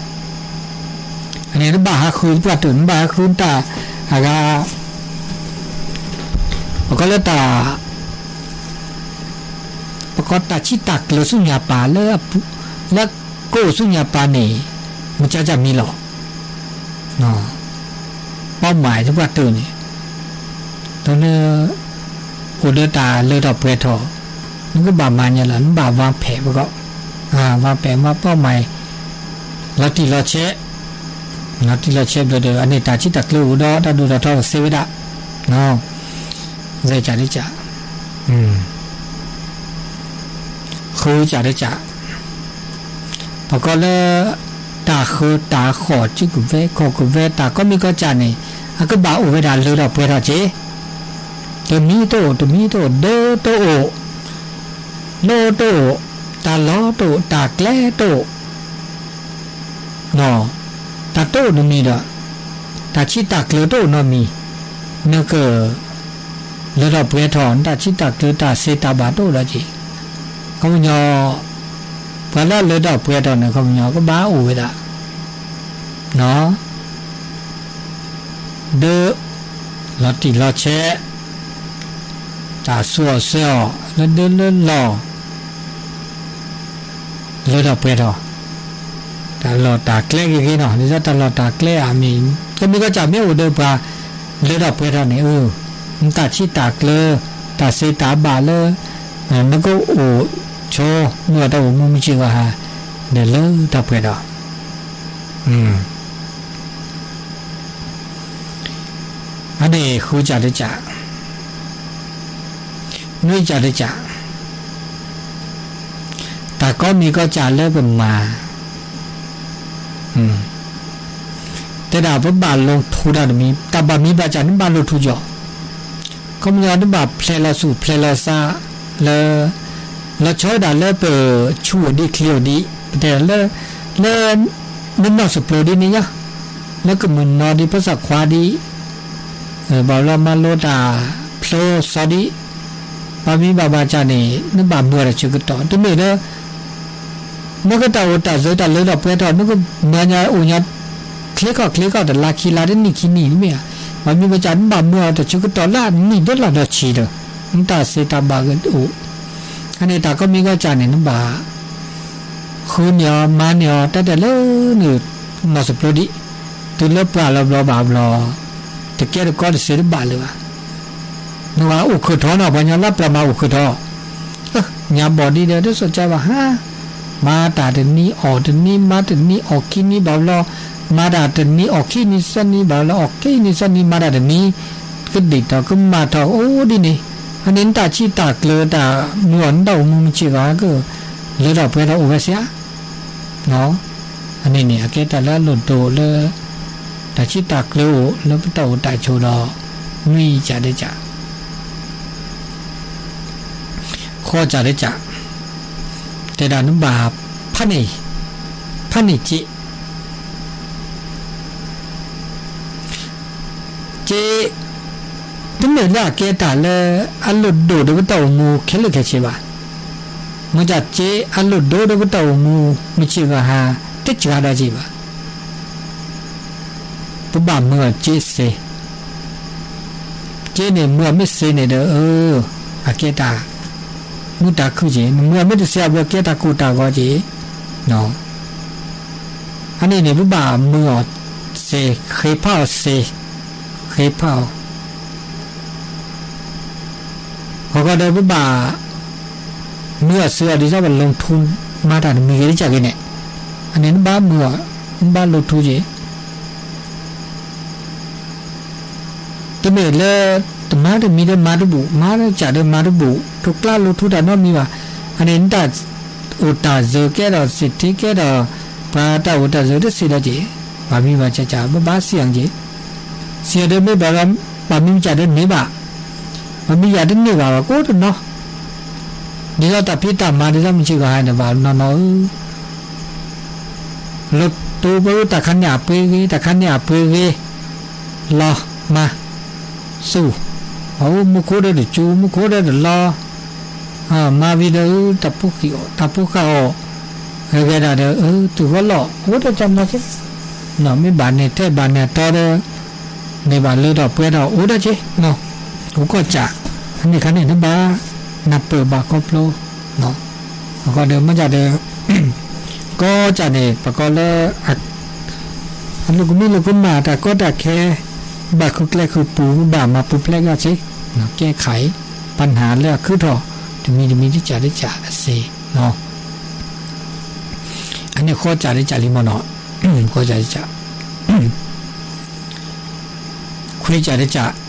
အန့ၣ်နဘၣ်ဟးဃုပှၢ်တၢၢ် နဘၣ်ဟးဃုတၢ်အဂၤ ပကီလၢတၢ် ပကီတၢ်ဆံၣ်တၢ်ကျၢၤဆူညါပၤလၢ လၢကအိၣ်ဆူညါပၤန့ၣ် မကၢကၢမံၤလီၤ. ပီၣ်မၤတပှၢ်တၢၢ်န့ၣ် ဒီးန အိၣ်ဒီးတၢ်လၢထီၣ်ပှဲၤထီၣ် နကဘၣ်မၤညါလီၤ နဘၣ်ဝါဖဲးပကီၢ် ဝါဖဲးမၤပီၣ်မၤ လီၤတံၢ်လီၤဆဲး လီၤတံၢ်လီၤဆဲးဘျီဒီး အန့ၣ်တၢ်ဆံၣ်တၢ်ကျၢၤအိၣ်ဒီးတၢ်ဒိၣ်ထီၣ်ထီသ့ဝဲဒၣ် စဲးကၢ်တကၢ် ဃုကၢ်တကၢ် ပကီလၢ တၢ်ဃၢတၢ်ဃီၣ် စုကဝဲၤခီၣ်ကဝဲၤ တၢ်ကိးမံၤကိးကၢ်န့ၣ် အကဘၣ်အိၣ်ဝဲဒၣ်လၢထီၣ်ပှဲၤထီၣ်က့ၤ တမံၤတအိၣ် တမံၤတအိၣ် ဒၢတအိၣ် လိတအိၣ် တၢ်လီၢ်တအိၣ် တၢ်ကျဲတအိၣ် တၢ်တအိၣ်တမံၤဒီး တၢ်ဆံၣ်တၢ်ကျၢၤတအိၣ်နီတမံၤ နက လၢထီၣ်ပှဲၤထီၣ် နတၢ်ဆံၣ်တၢ်ကျၢၤတၢ်စ့တၢ်ဘၣ်တအိၣ်ဒီးက့ၤ ခီပညီ ပှၤလၢအလၢထီၣ်ပှဲၤထီၣ်န့ၣ် ခီပညီကဘၣ်အိၣ်ဝဲဒၣ် ဒၢ လီၤတံၢ်လီၤဆဲး တၢ်ဆူးအီၣ်ဆှဲးအီၣ် လၢဒၢလၢလီၢ် လၢထီၣ်ပှဲၤထီၣ် တၢ်လီၢ်တၢ်ကျဲဂ့ၤဂ့ၤနီၤ ဒ်သိးတၢ်လီၢ်တၢ်ကျဲအမံၤ ကမံၤကီးကၢ်မ့ၢ်အိၣ်ဒီးပှၤ လၢထီၣ်ပှဲၤထီၣ်န့ၣ် အၢ နတၢ်ဆံၣ်တၢ်ကျၢၤ တၢ်စ့တၢ်ဘၣ်လၢ နကအိၣ်ဆိ မုၢ်အတၢ်အိၣ်မူမုၢ်ဆ့ၣ်ဂီၤဟါ ဒီးလၢထီၣ်ပှဲၤထီၣ် အန့ၣ်ဃုကၢ်တကၢ် နွံကၢ်တကၢ် တၢ်ကိးမံၤကိးကၢ်လၢပမၤ တဲဒၣ်ပဘၣ်လီၤထူတၢ်တမံၤ တၢ်ဘၣ်မံၤဘၣ်ကၢ်န့ၣ်ဘၣ်လီၤထူကီး ခီပညီတဘၣ်ဖျဲးလီၤဆူၣ်ဖျဲးလီၤစး လၢ လီၤဆီဒၣ်လၢပဆူၣ်အိၣ်ဒံးချ့အိၣ်ဒံး ပတဲလၢ လၢ နနီၢ်စပျိၤဒ်န့ၣ်ညါ လၢကမုၢ်နီၤဒံး ပၢဆၣ်ခွါဒံး ဘၣ်ဘျီမၤလိတၢ်ဖျိစီဒံး ဘၣ်မံၤဘၣ်ဘၣ်ကၢ်န့ၣ် နဘၣ်မုာ်အီၤတၢ်ဆၢကတီၢ် တမ့ၢ်လၢ နကတၢ်အိၣ်တၢ်စၢၤတၢ်လၢထီၣ်ပှဲၤထီၣ် နကမၤညါအိၣ်ညါ ချ့ခီၣ်ချ့ခီၣ်တလါခံလါတနံၣ်ခံနံၣ်တမ့ၢ်ဧါ, ဘၣ်မံၤဘၣ်ကၢ် နဘၣ်မုာ်အီၤတၢ်ဆၢကတီၢ်လၢအနံၣ်ဒၢလီၤဒီးဆံးဒီး နတၢ်စ့တၢ်ဘၣ်ကအိၣ်, အန့ၣ်တၢ်ကိးမံၤကိးကၢ်န့ၣ် နဘၣ် ဃုန့ၢ်အီၤမၤန့ၢ်အီၤ တၢ်တဲလၢနနီၢ်စပျိၤဒံး, တုၤလၢပှၢ်လီၤဘျီဘၣ်ဘျီ, တကဲတကီတစ့တဘၣ်လၢၤဘၣ်. နဝဲအိၣ်ခၢၣ်ထီၣ်နီၤ ပှၤညီလၢပျၢၤမၤအိၣ်ခၢၣ်ထီၣ်, ညါဘီၣ်ဒံးဒီးတစိၢ်ကၢဘၣ်ဟါ, မၤတၢ်တနံၤအီၣ်တနံၤ မၤတနံၤအီၣ်ခံနံၤဘၣ်ဘျီ, မၤတၢ်တနံၤအီၣ်ခံနံၤသၢနံၤဘၣ်ဘျီ အီၣ်ခံနံၤသၢနံၤ မၤတၢ်တနံၤ, ကဒံၣ်ထီၣ်ကမၣ်ထီၣ်အိၣ်ဒ်န့ၣ်, အန့ၣ်နတၢ်ဆံးတၢ်ကျၢၤတၢ်မုာ်အီၤ နတၢ်အိၣ်မူမုၢ်ဆ့ၣ်ဂီၤက လၢထီၣ်ပှဲၤထီၣ်အိၣ်ဝဲစ့ဧါ. အန့ၣ်န့ၣ် အကဲတၢ်လၢအလိၣ်ဒိၣ်လၢ တၢ်ဆံးတၢ်ကျၢၤအိၣ်လၢပတၢ်အိၣ်တၢ်ဆိးဒီး နွံကၢ်တကၢ်, ဃိးကၢ်တကၢ်, တဲဒၣ်နဘၣ်ဖးန့ၢ်, ဖးန့ၢ်စ့ စ့ တမ့ၢ်လၢအကဲတၢ်လၢအလိၣ်ဒိၣ်ဒီးပတၢ်အိၣ်မူခဲလၢာ်ခဲဆ့ဘၣ်. မ့ၢ်စ့အလိၣ်ဒိၣ်ဒီးပတၢ်အိၣ်မူ မုၢ်ဆ့ၣ်ဂီၤဟါ တစှၤဒီးစ့ဘၣ်. ပဘၣ်မုာ်အီၤစ့စ့, စ့န့ၣ်မုာ်အီၤမ့ၢ်စ့န့ၣ်ဒီး အကဲတၢ် မုာ်တၢ်ခုၣ်က့ၤ, နမုာ်အီၤမ့ၢ်တစ့အဘျီ ကဲတၢ်ကိၢ်တၢ်ဂီၤက့ၤ အန့ၣ်န့ၣ် ပဘၣ်မုာ်အီၤစ့, ဃ့ဖးအီၤစ့, ဃ့ဖးအီၤ, ဂီၤဂီၤဒီးပဘၣ် မုာ်အီၤစ့အီၤ ဒ်သိးပလီၤထူ မၤတၢ်တမံၤဂ့ၤတကၢ်ဂ့ၤန့ၣ်, အန့ၣ်နဘၣ်မုာ်အီၤ, နဘၣ်လီၤထူက့ၤ တမ့ၢ်လၢ တမၤတမံၤဒီးမၤတဘူၣ်, မၤတကၢ်ဒီးမၤတဘူၣ်, တကျါလီၤထူတၢ်နီတမံၤဘၣ်. အန့ၣ်နတၢ်အိၣ်တၢ်စၢၤကဲဒီး စ့ထ့ကဲဒီး ပှၤတၢ်အိၣ်တၢ်စၢၤတစ့ဒီးက့ၤ, ဘၣ်မံဘၣ်မ့ၢ်ဘၣ်မံဘၣ်မ့ၢ်ဘၣ်စံၣ်အီၤက့ၤ, စံၣ်အီၤဒီးမ့ၢ်ဘၣ်ဒီး ဘၣ်မံမ့ၢ်ဘၣ်ဒီးန့ၢ်ဘၣ်, ဘၣ်မံယၤတန့ၢ်ဘၣ်ဘၣ်ကိးတနီၤ, ဒ်သိးတၢ်ဖံးတၢ်မၤဒ်သိးမုၢ်ဆ့ၣ်ဂီၤဟါန့ၣ် ဘၣ်နီၢ်နီၢ်ဧၢ လၢတိပှၤတၢ်ခါန့ၣ်အပှ့ၤဂ့ၤ တၢ်ခါန့ၣ်အပှ့ၤဂ့ၤ, လီၤမၤ, သူၣ်, အအိၣ်မူခိၣ်ဒီးတကၠိ မူခိၣ်ဒီးတလီၤ, မၤဝံၤဒီး တၢ်ဖိဃီအီၣ် တၢ်ဖိဃီအီၣ်, ဂဲၤဂဲၤဒၣ်ဒီး သုးဂီၢ်လီၢ် အိၣ်ဒီးကမၤကဲ, မ့ၢ်ဘၣ်န့ၢ်ထဲဘၣ်န့ၢ်အတီဒီး န့ၢ်ဘၣ်လၢထီၣ်ပှဲၤထီၣ်အိၣ်ဒီးက့, အိၣ်ကီၢ်စဲၣ်, အန့ၣ်ခါန့ၣ် တဘၣ်နၢ်ပၢၢ်ဘၣ်ခီဖျိ အဃိဒီးမ့ၢ်ဒၣ်ဒီး ကီၢ်စဲၣ်န့ၣ် ပကိးလၢ အလိာ်ကမံလိာ်ကမၣ်တၢ်ကီတၢ်ခဲ, ဘၣ်ဃုကျဲဃုပူၤ ဘၣ်မၤပူၤဖျဲးကီၢ်စဲၣ်, ကဲခါအံၤ ပနၢ်လၢအခုၣ်ထီၣ် တမံၤတမံၤတကးတကးအစ့, အန့ၣ်ဃီစးတကးလံမ့ၢ်နီၤ, ဃီစးတကး, ခွံစးတကး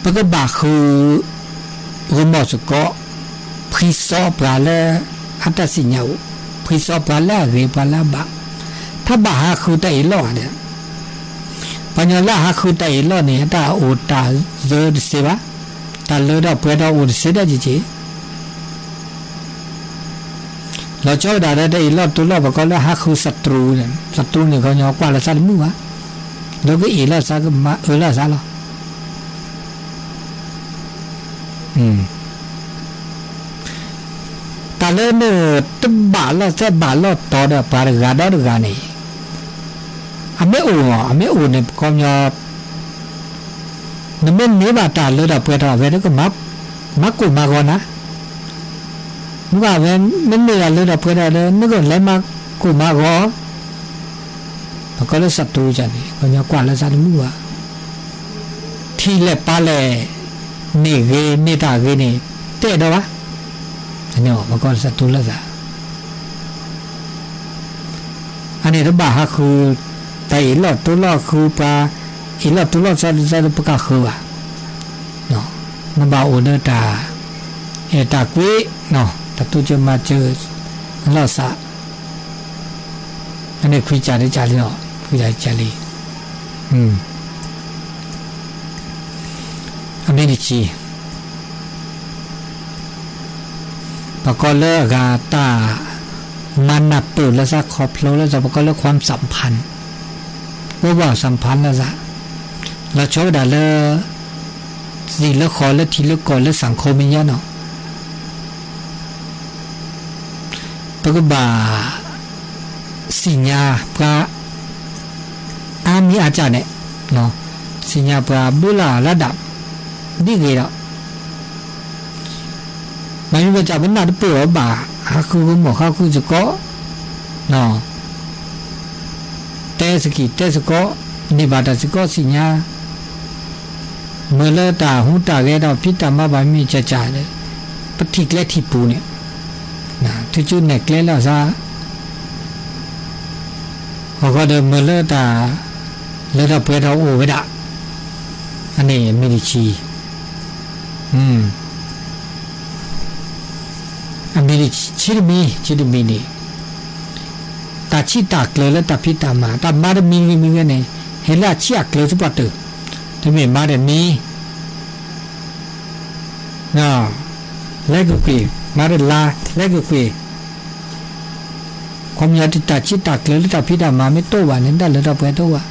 ပကဘၣ်ဃု ဂီၢ်မီၢ်စ့ၢ်ကီး, ဖှံစီပှၤလၢအတၢ်စံၣ်ညါအိၣ်, ဖှံစီပှၤလၢအဂ့ၤပှၤလၢအဘၣ်, တၢ်ဘၣ်ဟးဃုတၢ်အ့ၣ်လိာ်ဧါဒီး, ပှၤကညီလၢအဟးဃုတၢ်အ့ၣ်လိာ်န့ၣ် အတၢ်အိၣ်တၢ်စၢတစ့ဘၣ်, တၢ်လၢထီၣ်ပှဲၤထီၣ်အိၣ်တစ့ဒၣ်က့ၤက့ၤ လီၤဆီဒၣ်တၢ်အ့ၣ်လိာ်တိလိာ် ပကိးလၢဟးဃုစတူန့ၣ်, စတူန့ၣ် ကညီကွၢ်လၢသးတမုာ်ဘၣ်, ဒီးကအ့ၣ်လိာ်သး ကမၤအၢလိာ်သးလီၤ. တၢ်လၢနတဘၣ်လိာ်သဲဘၣ်လိာ်တီၤဒီးပှၤတဂၤဒီတဂၤန့ၣ်, အမ့ၢ်အိၣ်, အမ့ၢ်အိၣ်န့ၣ် ပကိးညီ နမ့ၢ်န့ၢ်ဘၣ်တၢ်လၢထီၣ်ပှဲၤထီၣ် အဝဲဒၣ်ကမၤကိၢ်မၤဂီၤနၤ, မ့ၢ်ဘၣ်ဝဲ မ့ၢ်န့ၢ်တၢ်လၢထီၣ်ပှဲၤထီၣ်ဒီး နကလဲၤမၤကိၢ်မၤဂီၤ, ပကိးလၢစတူန့ၣ် ကညီကွၢ်လၢသးတမုာ်ဘၣ်, ထံၣ်လဲၣ်ပာ်လဲၣ်, န့ၢ်ဂ့ၤန့ၢ်တၢ်ဂ့ၤန့ၣ် တဲဒီးဘၣ်, ပကိးလၢစတူလိာ်သး အန့ၣ်တဘၣ်ဟးဃု တၢ်အ့ၣ်လိာ်တိလိာ်ဃုပှၤ, အ့ၣ်လိာ်တိလိာ်သးဒ်သိးဒီးပကဃုဘၣ်, နဘၣ်အိၣ်ဒီးတၢ်အဲၣ်တၢ်ကွံ, တၢ်တိစၢၤမၤစၢၤလိာ်သး, အန့ၣ်ခွံစးတကးလံလီၤ, ခွံစးတကးလံ, အမ့ၢ်တဆံ ပကိးလၢအဂၤတၢ်မၤနၢ်ပၢၢ်လိာ်သးခီဖျိလိာ်သး ပကိးလၢ ความสัมพันธ์, ပဘၣ် สัมพันธ์ လိာ်သး, လီၤဆီဒၣ်တၢ်လၢ သံၣ်လၢဃီၤလၢထံလၢကီၢ်လၢ สังคม မ့ၢ်ယါနီၤ ပကဘၣ် သ့ၣ်ညါပှၤ အါမံၤအါကၢ်န့ၣ်, သ့ၣ်ညါပှၤဘုလၢ်လၢဒၣ် ဒ်ဂ့ၤဒီး မ့ၢ်မ့ၢ်ကၢ်ပနၢ်တပၢၢ်အီၤဘၣ် ဟးဃုဂီၢ်မီၢ်ဟးဃုစ့ၢ်ကီး, တဲသက့ၤတဲစ့ၢ်ကီး, န့ၢ်ဘၣ်တၢ်စ့ၢ်ကီးသ့ၣ်ညါ မ့ၢ်လၢတၢ်ဟူးတၢ်ဂဲၤဒီးဖံးတၢ်မၤဘၣ်မ့ၢ်ကၢ်ကၢ်ဒီး ပထံၣ်ကျဲထံၣ်ပူၤန့ၣ်, ထံကၠိနဲၣ်ကျဲလၢအသး, အဃိဒီးမ့ၢ်လၢတၢ် လၢထီၣ်ပှဲၤထီၣ်အိၣ်ဝဲဒၣ်, အန့ၣ်မ့ၢ်တဆံ, အမ့ၢ်တဆံတမံၤ ဆံတမံၤန့ၣ် တၢ်ဆံးတၢ်ကျၢၤလၢတၢ်ဖံးတၢ်မၤ တၢ်မၤတမံၤဂ့ၤမံၤဂ့ၤန့ၣ် ဟ့ၣ်လၢအဆံးအကျၢၤသပှၢ်တၢၢ်, တမ့ၢ်မၤတနံၤ လဲၤကွ့ၢ်ကွ့ၢ်, မၤတလါ လဲၤကွ့ၢ်ကွ့ၢ်, ခီပညီတၢ်ဆံးတၢ်ကျၢၤလၢတၢ်ဖံးတၢ်မၤမ့ၢ်တအိၣ်ဘၣ်န့ၣ် တၢ်လၢထီၣ်ပှဲၤတအိၣ်ဘၣ်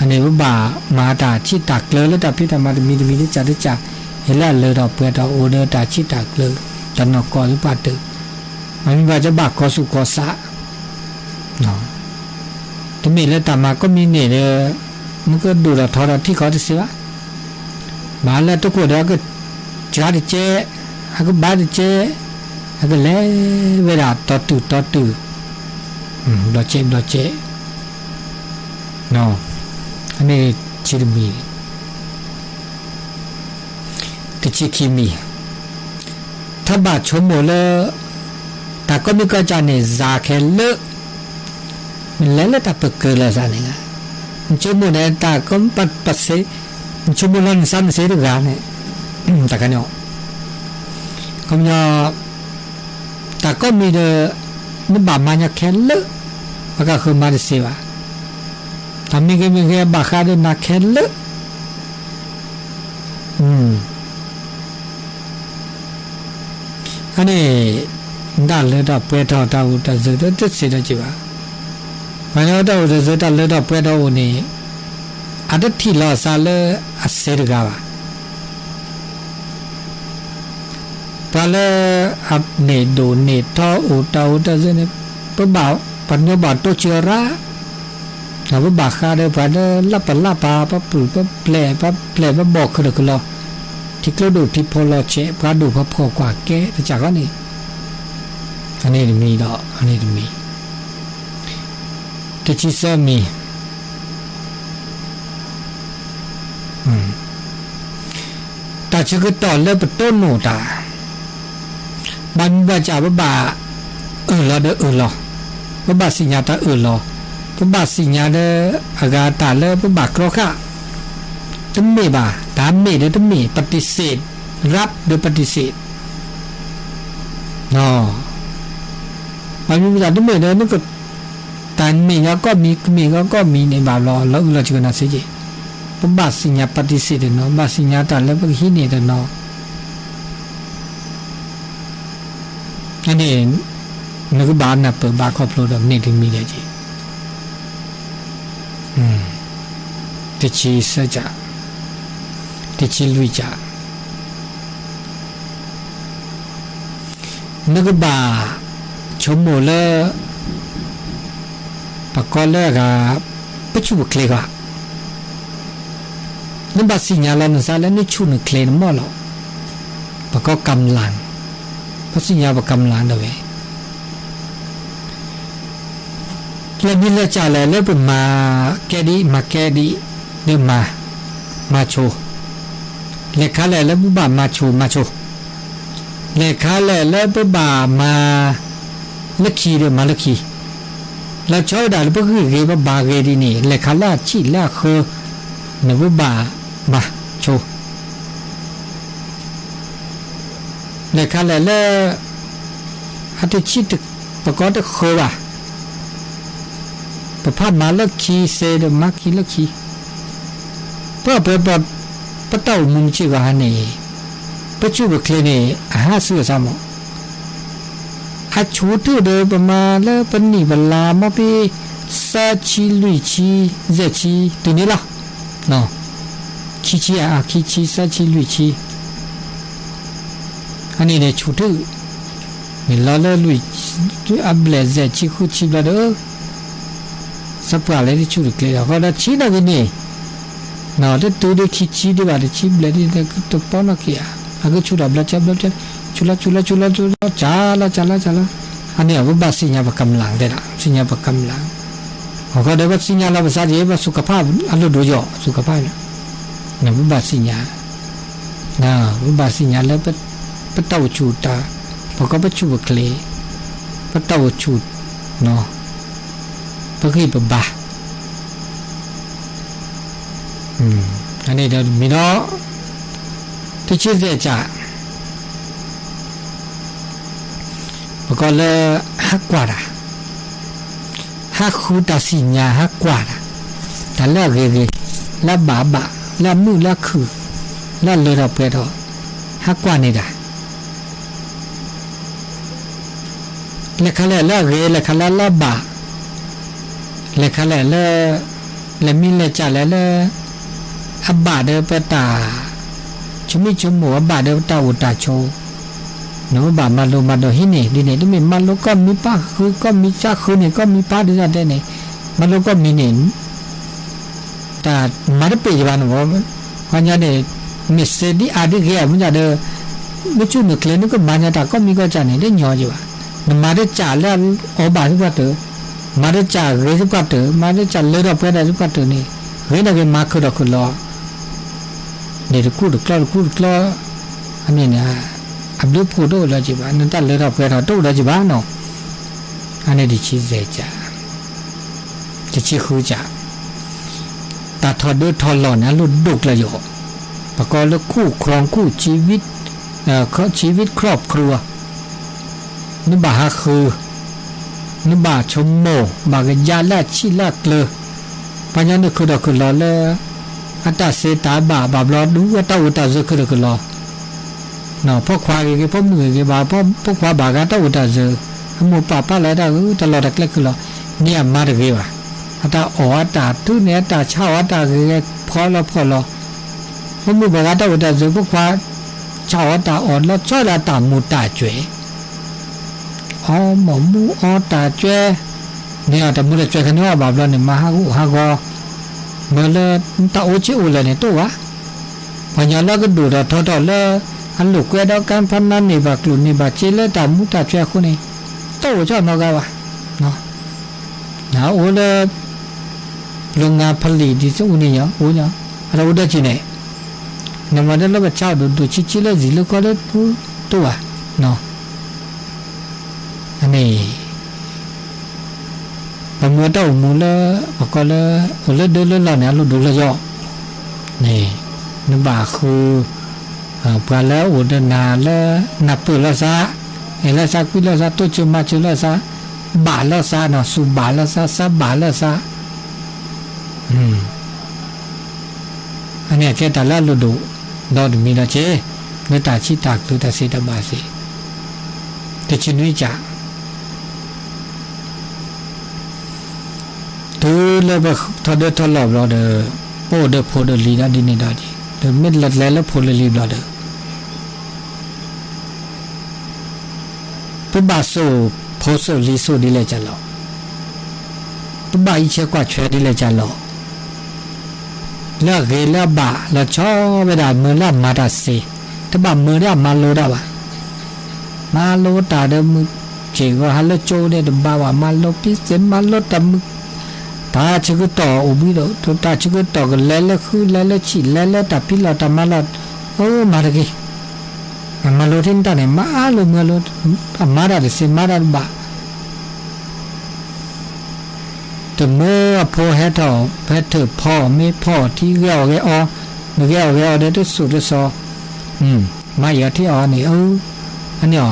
အန့ၣ်ပဘၣ်မၤတၢ်ဆံးတၢ်ကျၢၤလၢတၢ်ဖံးတၢ်မၤတမံၤတမံၤတစဲးတစဲး, ဟ့ၣ်လၢအလၢထီၣ်ပှဲၤထီၣ်အိၣ်ဒီးတၢ်ဆံးတၢ်ကျၢၤ, တၢ်နီၢ်ကီၢ်သပှၢ်တၢၢ်, မ့မ့ၢ်ဘၣ်ကဘၣ်ကီၤသူၣ်ကီၤသး, တမ့ၢ်လၢတၢ်မၤကိးမံၤန့ၣ်ဒီး မ့ၢ်ကဒိၣ်ထီၣ်ထီထီၣ်ထံကီၢ်တစ့းဘၣ်, မၤလၢတခိၣ်ဒီး အကစှၤတကဲး, အကဘၣ်တကဲး, အကလဲၤဝဲဒၣ်တီတုၤတီတုၤ, ဘျီကဲးဘျီကဲး, အန့ၣ်ဆံတမံၤ, တဆံခံမံၤ, တၢ်ဘၣ်ဆိကမိၣ်လၢ တၢ်ကိးမံၤကိးကၢ်န့ၣ် စးခဲလၢာ်, မ့ၢ်လဲၤလၢတၢ်ပၢၤကၢၤလိာ်သးန့ၣ်, နဆိကမိၣ်န့ၣ် တၢ်ကိးပစ့, နဆိကမိၣ်လၢနသးနစ့တဂၤန့ၣ်, တၢ်ခါန့ၣ်, ခီပညီ တၢ်ကိးမံၤဒီး နဘၣ်မၤညီခဲလၢာ်, ပကဃုမၤတသ့ဘၣ်. တၢ်မ့ၢ်ဂ့ၤမ့ၢ်ဂ့ၤ ဘၣ်ဃးဒီးနၤခဲလၢာ်. အန့ၣ် တၢ်လၢတၢ်ပှဲၤထီၣ်တၢ်အိၣ်တၢ်ဆိးဒီးတသ့ဒီးက့ၤဘၣ်. ပှၤလၢတၢ်အိၣ်တၢ်ဆိးတၢ်လၢတၢ်ပှဲၤထီၣ်အိၣ်န့ၣ် အတထံၣ်လီၤအသးလၢအစဲးတဂၤဘၣ်. ပှၤလၢအန့ၢ်ဒိၣ်န့ၢ်ထီအိၣ်တၢ်အိၣ်တၢ်ဆိးန့ၣ် ပဘၣ်ပှၤကညီဘၣ်တိစၢၤရၣ်, ဒီးပဘၣ်ဃးဒီးပှၤလၢလၢပလၢပှၤ ပပုၢ်ပပျဲၢ် ပပျဲၢ်ပဘီၣ်ခုၣ်ဒီးခုၣ်လီၤ, ထံကျိဒိၣ်ထံဖီလီၤဆဲး ပှၤဒိၣ်ပှၤဖှီၣ်ကွၢ်ကဲတစးဃီန့ၣ်, အန့ၣ်တမံၤဒီး အန့ၣ်တမံၤ တဆံသၢမံၤ တၢ်ဆၢကတီၢ်လၢပတိၢ်နီၣ်တၢ်, ဘၣ်မနုၤဘၣ်စး ပဘၣ်အၢၣ်လီၤဒီးအၢၣ်လီၤ, ပဘၣ်သ့ၣ်ညါတၢ်အၢၣ်လီၤ, ပဘၣ်သ့ၣ်ညါဒီးအဂၤတၢ်လၢပဘၣ်ကြီဃာ်, တမ့ၢ်ဘၣ်, တၢ်မ့ၢ်ဒီးတမ့ၢ် ပฏิเสธ, รับဒီး ปฏิเสธ ဘၣ်မနုၤဘၣ်စး တမ့ၢ်ဒီး နက တၢ်မ့ၢ်ညီကိးမံၤ ကမ့ၢ်ညီကိးမံၤန့ၣ် ဘၣ်ဘျီ လီၤအုၣ်လီၤစှၤကနၣ်သ့က့ၤ, ပဘၣ်သ့ၣ်ညါ ပฏิเสธ တနီၤ, ဘၣ်သ့ၣ်ညါတၢ်လၢပကဟံးန့ၢ်တနီၤ, အန့ၣ် နကဘၣ်နၢ်ပၢၢ်ဘၣ်ခီဖျိဒီးမ့ၢ်တမံၤဒီးက့ၤ, တဆံသၢစး, တဆံလွံၢ်စး နကဘၣ်ဆိကမိၣ်လၢ ပကိးလၢအဂၤ ပဆူၣ်ပချ့ဘၣ်, နဘၣ်သ့ၣ်ညါလီၤနသးလၢနဆူၣ်နချ့နမီၢ်လီၤ, ပကိး กำลัง, ပသ့ၣ်ညါပ กำลัง ဒၣ်ဝဲ လဲၤမံလဲၤစၢ်လဲၣ်လၢပမၤကဲဒ်မၤကဲဒ် ဒီးမၤ, မၤဆိ, လဲၤခါလဲၣ်လၢပဘၣ်မၤဆိမၤဆိ, လဲၤခါလဲၣ်လၢပဘၣ်မၤလၢခံဒီးမၤလၢခံ, လီၤဆီဒၣ်တၢ်လၢပဂံၢ်ဂ့ၤပဘါဂ့ၤဒ်န့ၣ် လဲၤခါလၢအဆံးလၢအဃၢ နပဘၣ်မၤဆိ လဲၤခါလဲၣ်လၢ အတဆံး ပကိးတဃၢဘၣ်, ပဖးမၤလၢခံစ့ဒီးမၤခံလၢခံ, ပပှဲၤပ ပတၢ်အိၣ်မူမုၢ်ဆ့ၣ်ဂီၤဟါန့ၣ် ပဆူၣ်ပချ့န့ၣ် အဟးဆူအသးမး, အဆူၣ်ထူၣ်ဒီးပမၤလၢပနံၣ်ပလါမီၢ်ဖဲ သၢဆံလွံၢ်ဆံ ယဲၢ်ဆံ တုၤန့ၣ်လီၤ. ခံဆံဧါ, ခံဆံ သၢဆံလွံၢ်ဆံ အန့ၣ်န့ၣ်ဆူၣ်ထူၣ်, မ့ၢ်လီၤလၢလွံၢ်, အဘျဲၣ်ယဲၢ်ဆံဃုဆံဘျီဒီး သပှၢ်လၢတဆူၣ်တချ့ဒီး ဃီဒီးဆံးနာ်က့ၤန့ၣ်, တတုၤဒ်ခံဆံဒံးဘၣ် တဆံဘျဲၣ်ဒ်န့ၣ် တပီနီၣ်က့ၤဧါ, အကဆူၣ်ထီၣ်ဘျီကၢဘျီကၢ, ဆူၣ်လီၤဆူၣ်လီၤဆူၣ်လီၤဆူၣ်လီၤ စၢ်လီၤစၢ်လီၤစၢ်လီၤ, အန့ၣ်အဝဲဘၣ်သ့ၣ်ညါပ กำลัง တဲဒၣ် သ့ၣ်ညါပ กำลัง, အဃိဒီးပသ့ၣ်ညါလီၤပသးက့ၤ ပ สุขภาพ အလိၣ်ဒိၣ်ယီၤ สุขภาพ န့ၣ်, ပဘၣ်သ့ၣ်ညါ ပဘၣ်သ့ၣ်ညါလၢ ပတၢ်အိၣ်ဆူၣ်တၢ်, ပကိးပဆူၣ်ပချ့, ပတၢ်အိၣ်ဆူၣ်, ပဂံၢ်ပဘါ, အန့ၣ်ဒီးမ့ၢ်ဒီး တဆံသၢစး ပကိးလၢ ဟးကွၢ်တၢ်, ဟးဃုတၢ်သ့ၣ်ညါ ဟးကွၢ်တၢ်, တၢ်လၢအဂ့ၤဂ့ၤ, လၢအဘၣ်အဘၣ်, လၢအမုာ်လၢအခုၣ်, လၢအလၢထီၣ်ပှဲၤထီၣ်, ဟးကွၢ်န့ၢ်တၢ် လဲၤခါလဲၣ်လၢအဂ့ၤ, လဲၤခါလဲၣ်လၢအဘၣ်, လဲၤခါလဲၣ်လၢ လဲၤမံလဲၤစၢ်လဲၣ်လၢ အဘၣ်ဒီးပတၢ် ဆိမိၣ်ဆိကမိၣ် အဘၣ်ဒီးပတၢ်အိၣ်တၢ်ဆိး, နပဘၣ်မၤလိမၤဒိးဟံးန့ၢ်ဒ်န့ၣ် တမ့ၢ်မၤလိကီၢ်မံပၢ်ဃုကီၢ်မံစၢ်ဃုန့ၣ် ကီၢ်မံပၢ်ဒ်န့ၣ်တဲန့ၣ်, မၤလိကီၢ်မံန့ၣ် တၢ်မၤတပ့ၢ်ယဘၣ်န့ၣ်, ခီညီန့ၣ် မ့ၢ်စ့ဒ်အါဒ်ဂ့ၤအမ့ၢ်ဒၣ်ဒီး မ့ၢ်ဆူၣ်နုာ်ချ့ နကမၤညါတၢ်ကိးမံၤကိးကၢန့ၣ် တညီယဘၣ်. နမၤတစၢ်လၢအီၣ်ဘၣ်သပှၢ်တၢၢ်, မၤတစၢ်ဂ့ၤသပှၢ်တၢၢ်, မၤတစၢ်လၢထီၣ်ပှဲၤထီၣ်သပှၢ်တၢၢ်န့ၣ်, ဂ့ၤန့ၣ်ဂ့ၤ မၤခုၣ်ဒီးခုၣ်လီၤ န့ၣ်တကူၣ်တကျီတကူၣ်တကျီ, အန့ၣ်န့ၣ် အဘျုးဖှိၣ်တအိၣ်လၢၤက့ၤဘၣ်, နတၢ်လၢထီၣ်ပှဲၤထီၣ်တအိၣ်လၢၤက့ၤဘၣ်နီၤ. အန့ၣ်တဆံသၢစး, တဆံဃုစး, တၢ်ထီၣ်ဒၢထီၣ်လီၢ်န့ၣ် အလိၣ်ဒိၣ်ကျၢၤယိာ်, ပကိးလၢ คู่ครองคู่ชีวิต, ชีวิตครอบครัว, နဘၣ်ဟးဃုာ်, နဘၣ်ဆိကမိၣ် ဘၣ်ကယါလၢအဆံးလၢအကျၢၤ, ပှၤညီနုၢ်ခုၣ်ထီၣ်ခုၣ်လီၤလၢ အတၢ်စံးတၢ်ဘၣ် ဘၣ်ဘျီဒုးအတၢ်အိၣ်တၢ်စၢၤခုၣ်ထီၣ်ခုၣ်လီၤ, နီၢ် ဖိခွါဂ့ၤဂ့ၤ ဖိမုၣ်ဂ့ၤဂ့ၤ ဘၣ်ဖိခွါဘၣ်ဂ့ၤတၢ်အိၣ်တၢ်စၢၤ, အမိၢ်ပၢ်ပာ်လီၤတၢ်ဂ့ၤ တၢ်လီၢ်တၢ်ကျဲခုၣ်လီၤ, န့ၢ်အမါတဂ့ၤဘၣ်, အတၢ်အီၣ်အတၢ်ထုးန့ၢ်အတၢ်ဆါအီၣ်အတၢ်ဂ့ၤဂ့ၤ ဖှီၣ်လီၤဖှီၣ်လီၤ, ဖိမုၣ်ဘၣ်ဂ့ၤတၢ်အိၣ်တၢ်စၢၤ ဖိခွါ ဆါအီၣ်တၢ်အီၣ်လီၤဆီဒၣ်တၢ်မူၤတၢ်စဲၤ အီၣ်မီၢ်မူအီတၢ်ကွဲ, န့ၣ်အီၤတၢ်မူၤတၢ်ကွဲခါန့ၣ်အီၤဘၣ်ဘျီန့ၣ် မၤဟးဂူာ်ဟးဂီၤ, မ့ၢ်လၢတၢ်အိၣ်ဆံးအိၣ်လဲၣ်န့ၣ်တအိၣ်ဘၣ်, ပှၤညီလၢကဒိၣ်ထီၣ်ထီထီၣ်လၢ အလိာ်ကွဲဒီးကၢ်ဖးနါန့ၢ်ဘၣ်ကျိၣ်န့ၢ်ဘၣ်စ့လၢတၢ်မူၤတၢ်ကွဲအဃိန့ၣ် တအိၣ်ကၠီနီတဂၤဘၣ်, နအိၣ်လၢ โรงงานผลิต ဒ်သိးအိၣ်န့ၣ်ညါ အိၣ်ညါ, အတၢ်အိၣ်ဒီးက့ၤန့ၣ်, နမၤတၢ်လၢပဆါအီၣ်ဒိၣ်ဒိၣ်ဆံးဆံးလၢစံာ်လၢကီလၢပူၤတအိၣ်ဘၣ်, အန့ၣ် ပမ့ၢ်တၢ်အိၣ်မူလၢ ပကိးလၢ အိၣ်လၢဒၢလၢလီၢ်န့ၣ် အလိၣ်ဒိၣ်လၢယီၤ, န့ၣ် နဘၣ်ဃု ပှၤလၢအိၣ်ဒီးနၤလၢ နၢ်ပၢၢ်လီၤသး, အဲၣ်လီၤသးကွံလီၤသး တိစၢၤမၤစၢၤလီၤသး, ဘၣ်လီၤသးနီၤ စူၢ်ဘၣ်လီၤသး သးဘၣ်လီၤသး, အန့ၣ်ကဲတၢ်လၢအလိၣ်ဒိၣ် ဒီးတမံၤဒီးက့ၤ လၢတၢ်ဆံးတၢ်ကျၢၤတၢ်စံးတၢ်ဘၣ်စ့ၢ်, တဆံနွံကၠး တုၤလၢပထီၣ်ဒၢထီၣ်လီၢ်ဘျီဒီး ပအိၣ်ဒီးဖိဒီးလံၤဒီးဒ်န့ၣ်ဒီး ဒီးမ့ၢ်လဲၤလဲၤလၢဖိလၢလံၤဘျီဒီး ပဘၣ်စိာ်ဖိစိာ်လံၤစိာ်ဒ်လဲၣ်ကၢ်လီၤ, ပဘၣ်အံးဆဲးကွၢ်ဆဲးဒ်လဲၣ်ကၢ်လီၤ လၢအဂ့ၤလၢအဘၣ်လီၤဆီဝဲဒၣ်မ့ၢ်လၢအမၤတၢ်စ့ၢ်, တဘၣ်မ့ၢ်လၢအမၤလိတၢ်ဘၣ်, မၤလိတၢ်ဒီးမုၢ်စ့ၢ်ကီးဟးလၢကၠိန့ၣ်တဘၣ်ဘၣ်, မၤလိဖံစ့ၢ် မၤလိတၢ်မုၢ် တၢ်ဆၢကတီၢ်အိၣ်ဘှံးဒီး တၢ်ဆၢကတီၢ်ကလဲၤလၢဃုလဲၤလၢဆံး လဲၤလၢတၢ်ဖံးလီၢ်တၢ်မၤလီၢ်, အမၤတဂ့ၤ, မၤလိထံနတၢ်န့ၣ် မၤလိမၤလိ, အမၤတၢ်တစ့ၢ် မၤတၢ်တဘၣ် တမ့ၢ်အဖိဟဲထီၣ် ဟဲထီၣ်ဖီအီၣ်မ့ၤ ဖီအီၣ်ထံ ဂဲၤအီၣ်ဂဲၤအီ, မ့ၢ်ဂဲၤအီၣ်ဂဲၤအီဒီးတစိၢ်တစီၤ, မၤအီၣ်ထံအီၣ်န့ၣ် အန့ၣ်အီၤ,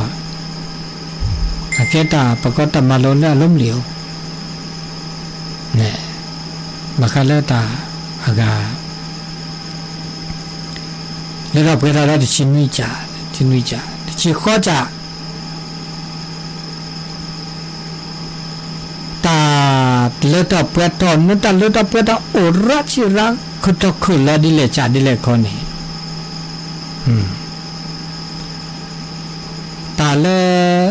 အကဲတၢ်ပကီတၢ်မၤလိလၢအလီၤမုၢ်လံဧိၤ, ဘၣ်ဃးလၢတၢ်အဂၤ လၢထီၣ်ပှဲၤထီၣ်လၢတဆံနွံကၠး, တဆံနွံကၠး, တဆံဃိးကၠး, တၢ်လၢထီၣ်ပှဲၤထီၣ် နတၢ်လၢထီၣ်ပှဲၤထီၣ်အိၣ်ရးဆံးရး ခုၣ်ထီၣ်ခုၣ်လီၤဒ်လဲၣ်ကၠးဒ်လဲၣ်ခီန့ၣ်, တၢ်လၢ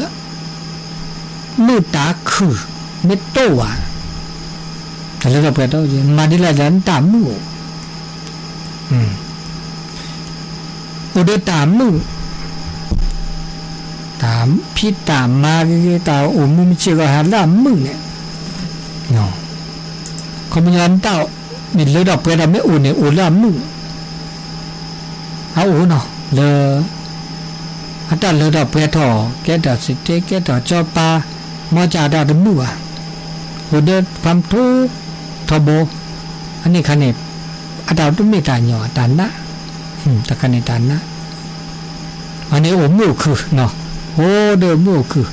မုာ်တၢ်ခုၣ် မ့ၢ်တအိၣ်ဘၣ်, တၢ်လၢထီၣ်ပှဲၤထီၣ် မၤဒ်လဲၣ်ဒီးနတၢ်မုာ်အိၣ်, အိၣ်ဒီးတၢ်မုာ်, တၢ်ဖံးတၢ်မၤဂ့ၤဂ့ၤ တၢ်အိၣ်မူမုၢ်ဆ့ၣ်ဂီၤဟးလၢအမုာ်န့ၣ်, ခီပညီနတၢ်မ့ၢ်လၢထီၣ်ပှဲၤထီၣ်မ့ၢ်အိၣ်န့ၣ် အိၣ်လၢအမုာ် အအိၣ်နီၤ လၢ အတၢ်လၢထီၣ်ပှဲၤထီၣ် ကဲထီၣ်စံးတ့ ကဲထီၣ်စီၤပၤ မ့ၢ်ကၢ်တၢ်တမုာ်ဘၣ်, အိၣ်ဒီးဖးမထိ ထီဘိ အန့ၣ်ခါန့ၣ် အတၢ်တမ့ၢ်တၢ်ညီ တၢ်နး တၢ်ခါန့ၣ်တၢ်နး အန့ၣ်အိၣ်မုာ်အိၣ်ခုၣ်နီၤ, အိၣ်ဒီးမုာ်အိၣ်ခုၣ်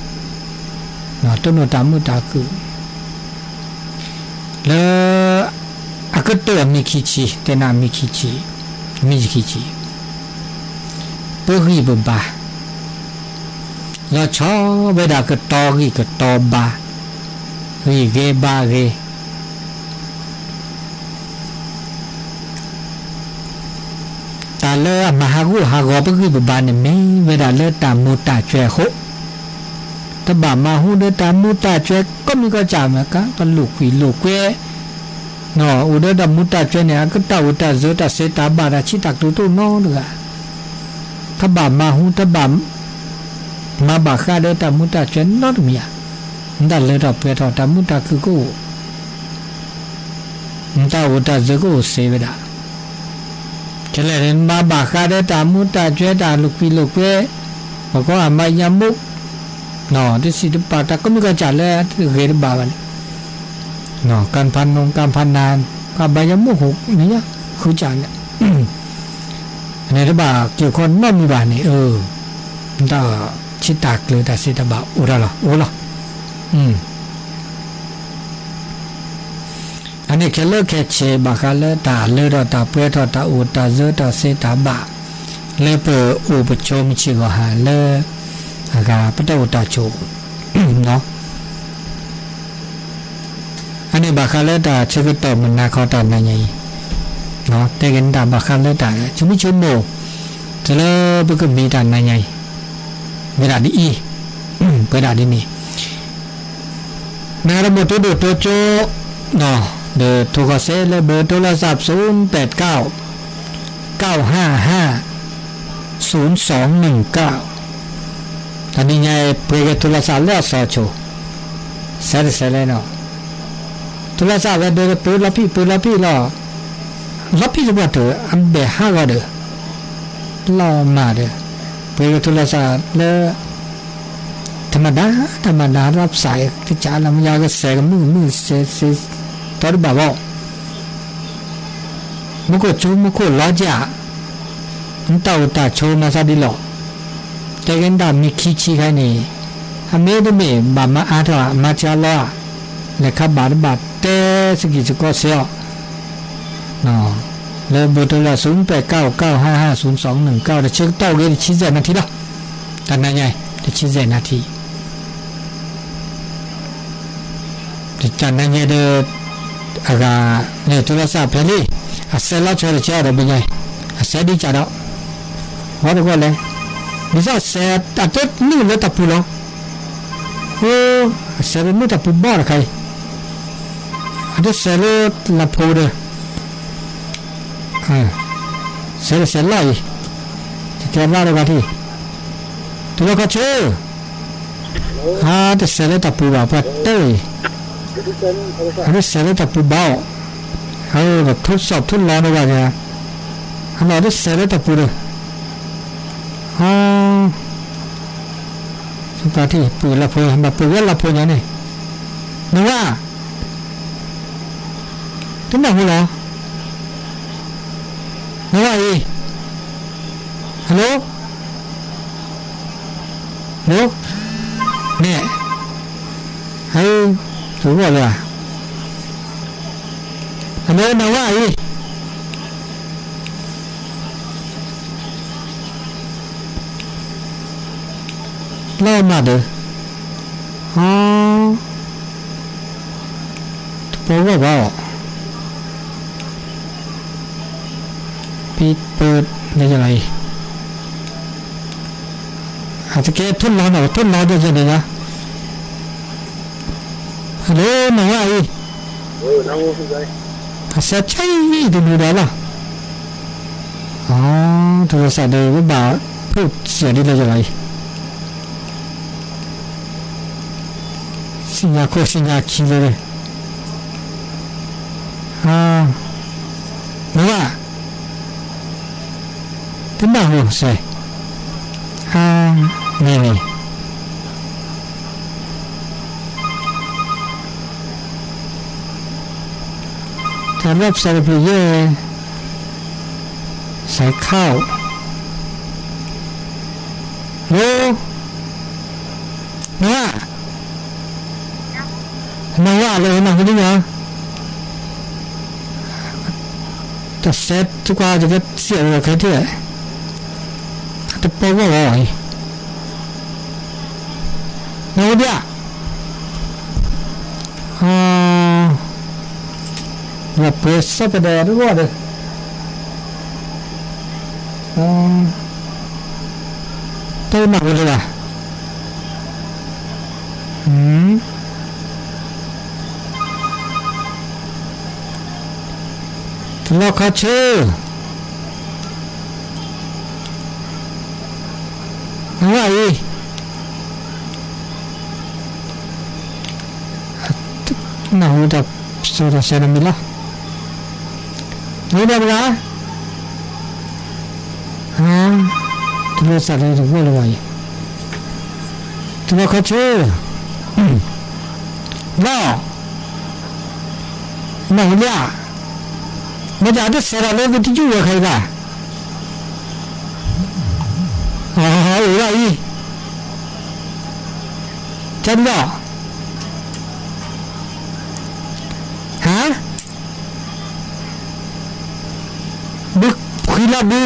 တနီၤတၢ်မုာ်တၢ်ခုၣ် လၢ အကတၢၢ်အမံၤခံဆံ တဲနၤအမံၤခံဆံ မံၤခံဆံ ပဂံၢ်ပဘါ လီၤဆီဝဲဒၣ်ကတီၤဂံၢ်ကတီၤဘါ ဂံၢ်ဂ့ၤဘါဂ့ၤ တၢ်လၢအမၤဟးဂူာ်ဟးဂီၤပဂံၢ်ပဘါန့ၣ် မ့ၢ်ဝဲဒၣ်လၢတၢ်မူၤတၢ်ကွဲးအဃိ, တဘၣ်မၤဟူဒီးတၢ်မူၤတၢ်ကွဲး ကိးမံၤကိးကၠးမ့ၢ်ကါ ကလိာ်ကွံာ်လိာ်ကွဲး, အိၣ်ဒီးတၢ်မူၤတၢ်ကွဲးန့ၣ် အကတၢ်အိၣ်တၢ်စၢၤ တၢ်စံးတၢ်ဘၣ် တၢ်ဆံးတၢ်ကျိၤတအိၣ်နီတဂၤ, တဘၣ်မၤဟူ တဘၣ် မၤဘၣ်ဃးဒီးတၢ်မူၤတၢ်ကွဲးနီတမံၤဧါ, နတၢ်လၢထီၣ်ပှဲၤထီၣ် တၢ်မူၤတၢ်ခုၣ်ကအိၣ် နတၢ်အိၣ်တၢ်စၢၤကအိၣ်စ့ၢ်ဝဲဒၣ်, ခဲလၢာ်န့ၣ်မၤဘၣ်ဃးဒီးတၢ်မူၤတၢ်ကွဲး တၢ်လိာ်ကွံာ်လိာ်ကွဲး, ပကိးအဘါယါမူး, တစံးတပာ် တၢ်ကိးမံၤကိးကၠးလၢတဂ့ၤတဘၣ်ဘၣ်န့ၣ်, ကၢ်ဖးနူၤ ကၢ်ဖးနၤ ကဘါယါမူးဃုန့ၣ် ဃုကၠးန့ၣ် န့ၣ်တဘၣ်က့ၤခီနီတမံၤဘၣ်န့ၣ် အၢ နတၢ် ဆ့တၢ်ကျၢၤတၢ်စ့တၢ်ဘၣ်အိၣ်တၢ်လီၤ အိၣ်လီၤ. အန့ၣ်ခဲလၢာ်ခဲဆ့ ဘၣ်ဃးလၢတၢ်လၢထီၣ်တၢ်ပှဲၤထီၣ် တၢ်အိၣ်တၢ်စၢၤတၢ်စ့တၢ်ဘၣ် လၢပအိၣ်ပဆိးမုၢ်ဆ့ၣ်ဂီၤဟါလၢ အဂၤပတၢ်အိၣ်တၢ်ဆိး အန့ၣ်ဘၣ်ဃးလၢတၢ်ဆၢကတီၢ်မုၢ်နၤခီတၢ်နၤညါအံၤ, တဲက့ၤနတၢ်ဘၣ်ဃးလၢတၢ်ဆိမိၣ်ဆိကမိၣ် တုၤလၢပကမ့ၢ်တၢ်နၤညါအံၤ ဝဲဒၣ်ဒ်အံၤ, ပဝဲဒၣ်ဒ်န့ၣ် နဂၤတမုၣ်တိဒိၣ်တိကၠိ ဒီးထိၣ်ဃီၤစဲလၢ เบอร์โทรศัพท์ ศูนย์แปดเก้า เก้าห้าห้า ศูนย์สองหนึ่งเก้า တနံၤညါအံၤ ပှ့ၤက့ၤထိၣ်ဃီၤစဲလၢအစီၤဆိ စဲတစဲးလဲၣ်နီၤ, ထိၣ်ဃီၤစဲဝဲဒၣ်ပၢလီၤဖံး ပၢလီၤဖံးလီၤ, လီၤဖံးသပှၢ်တၢၢ် အဘဲၣ်ဟးဂီၤဒီး လီၤမၢ်ဒီး ပှ့ၤက့ၤထိၣ်ဃီၤစဲလၢ တၢ်မၤဒါ တၢ်မၤဒါ လီၤပစး တကးလၢမယါကစဲးကမုၣ်ကမုၣ်စဲးစဲး တီတဘၣ်ဘၣ် မူခိၣ်ဆိမူခိၣ်လီၤကၠး, နတၢ်အိၣ်တၢ်ဆိးမၤသးဒ်လီၤ, တဲက့ၤနတၢ်မ့ၢ်ခံဆံခါန့ၣ်, အမ့ၢ်တမ့ၢ်ဘၣ်မၤအါထီၣ် မၤစှၤလီၤဧါ, လဲၤခါဘၣ်တဘၣ်တဲစကံၢ်စကီးစ့ၢ်အီၤ လၢ เบอร์โทรศัพท์ ศูนย์แปดเก้า เก้าห้าห้า ศูนย์สองหนึ่งเก้า တဆၢကတီၢ်အိၣ်က့ၤတဆံယဲၢ်နၣ်ထံလီၤ, တနၤညါ တဆံယဲၢ်နၣ်ထံ တနၤညါဒီး အဂၤ န့ၣ် ထိၣ်ဃီၤစဲဖဲလံ, အစဲးလီၤဆီတဆဲးဒီးဘၣ်ညါ, အစဲးဒ်ကးဒီး ဝဲတဂီၢ်လဲၣ်, ဒ်သိးစဲးအတနုာ်လၢတၢ်ပူၤလီၤ, အိ, အစဲးတနုာ်တၢ်ပူၤဘၣ်တခါအံၤ, အတစဲးလၢလၢဖိဒီး စဲးတစဲးလီၤအံၤ, တကဲဘၣ်လၢဂၤထံၣ်, တလီၢ်ခီဆၢ, အတစဲးလၢတၢ်ပူၤဘၣ်ပှၤတဲအံၤ, အတစဲးလၢတၢ်ပူၤဘၣ်အီၤ, အဒီးထိၣ်စီၣ်ထိၣ်လီၤန့ၣ်ဘၣ်န့ၣ်, အလီၤတစဲးလၢတၢ်ပူၤဒီး, အ ပှၤထံၣ်ပှ့ၤလၢဖိ ဘၣ်ပှ့ၤဝဲလၢဖိညါန့ၣ်, နဝဲ တနၢ်ဟူလီၤ, နဝဲအံၤ, hello, hello, န့ၣ်, ဟဲ, တဂီၢ်လၢ, hello နဝဲအံၤ လီၤမၢ်ဒီး, အ တပီၢ်ဂီၢ်ဘၣ်အီၤ, ပံပၢၢ် လၢယလီၤအံၤ, အတကဲထိၣ်လီၤနီၤ ထိၣ်လီၤဒီးယန့ၣ်ညါ, hello နဝဲအံၤ, အစဲးဆံးတနုာ်ဒီးလီၤ, အ ထိၣ်ဃီၤစဲဒီးဝဲဘၣ်ဖုၣ်စဲးဒ်လၢယလီၤအံၤ, စံၣ်ညါခိၣ်စံၣ်ညါခံလၢ, နဝဲ, တနၢ်ဟူစဲး, မ့ၢ်န့ၣ် တၢ်လီၢ်ပစးတဖျၢၣ်ယဲၢ်, စဲးခါအိၣ်, hello, နဝဲ, နဝဲလၢနၢ်ဟူဒ်ညါ, တစဲးတကွၢ်တကဲစံးအီၤခဲထံၣ်, တပီၢ်ဂီၢ်ဂီၢ်အံၤ, နၢ်ဟူဒ်ဧါ လီၤပှဲၤစီၤပဒဲတဂီၢ်ဒီး, တနၢ်ဟူလၢၤဘၣ်, တလီၢ်ခီဆၢ နဝဲအံၤ, နၢ်ဟူတၢ်စိတၢ်စဲးတမံၤလီၤ, နဝဲဒၣ်ပဂၤ, တလီၢ်စးတဂီၢ်လၢၤဘၣ်အံၤ, တလီၢ်ခီဆၢ လီၤ, နၢ်ဟူလၢဧါ, မ့ၢ်တၢ်တစဲးဒီးလၢကတယူၢ်ဝဲခဲအံၤဘၣ်, အိၣ်လၢအံၤ, တၢ်လီၢ်, ဟါ, ဘုခွံလီၤဘု,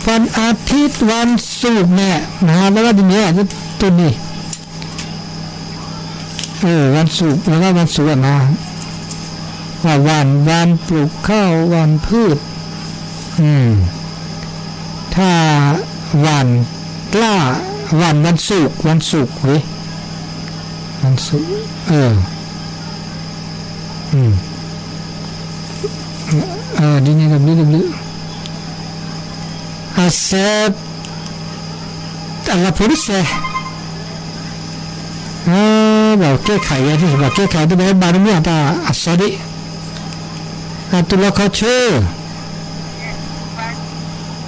วันอาทิตย์ วันศุกร์ န့ၣ် မဟါလၢဝဲဒ်န့ၣ် တိၢ်န့ၣ် เออ วันศุกร์ แล้วก็วันศุกร์อะนะ ว่าหว่าน วันปลูกข้าว วันพืช อืม ถ้าหว่านกล้า หว่านวันศุกร์ วันศุกร์เว้ย วันศุกร์ เออ อืม เออ นี่นี่นี่นี่ အစဲ အလီၢ်ဖိတစဲး, ဘၣ်ကဲခးယဲ ဘၣ်ကဲခးတဘၣ် ဘၣ်တမ့ၢ်အတၢ်အစီဒံး, အတူၢ်လီၤခီဆၢ,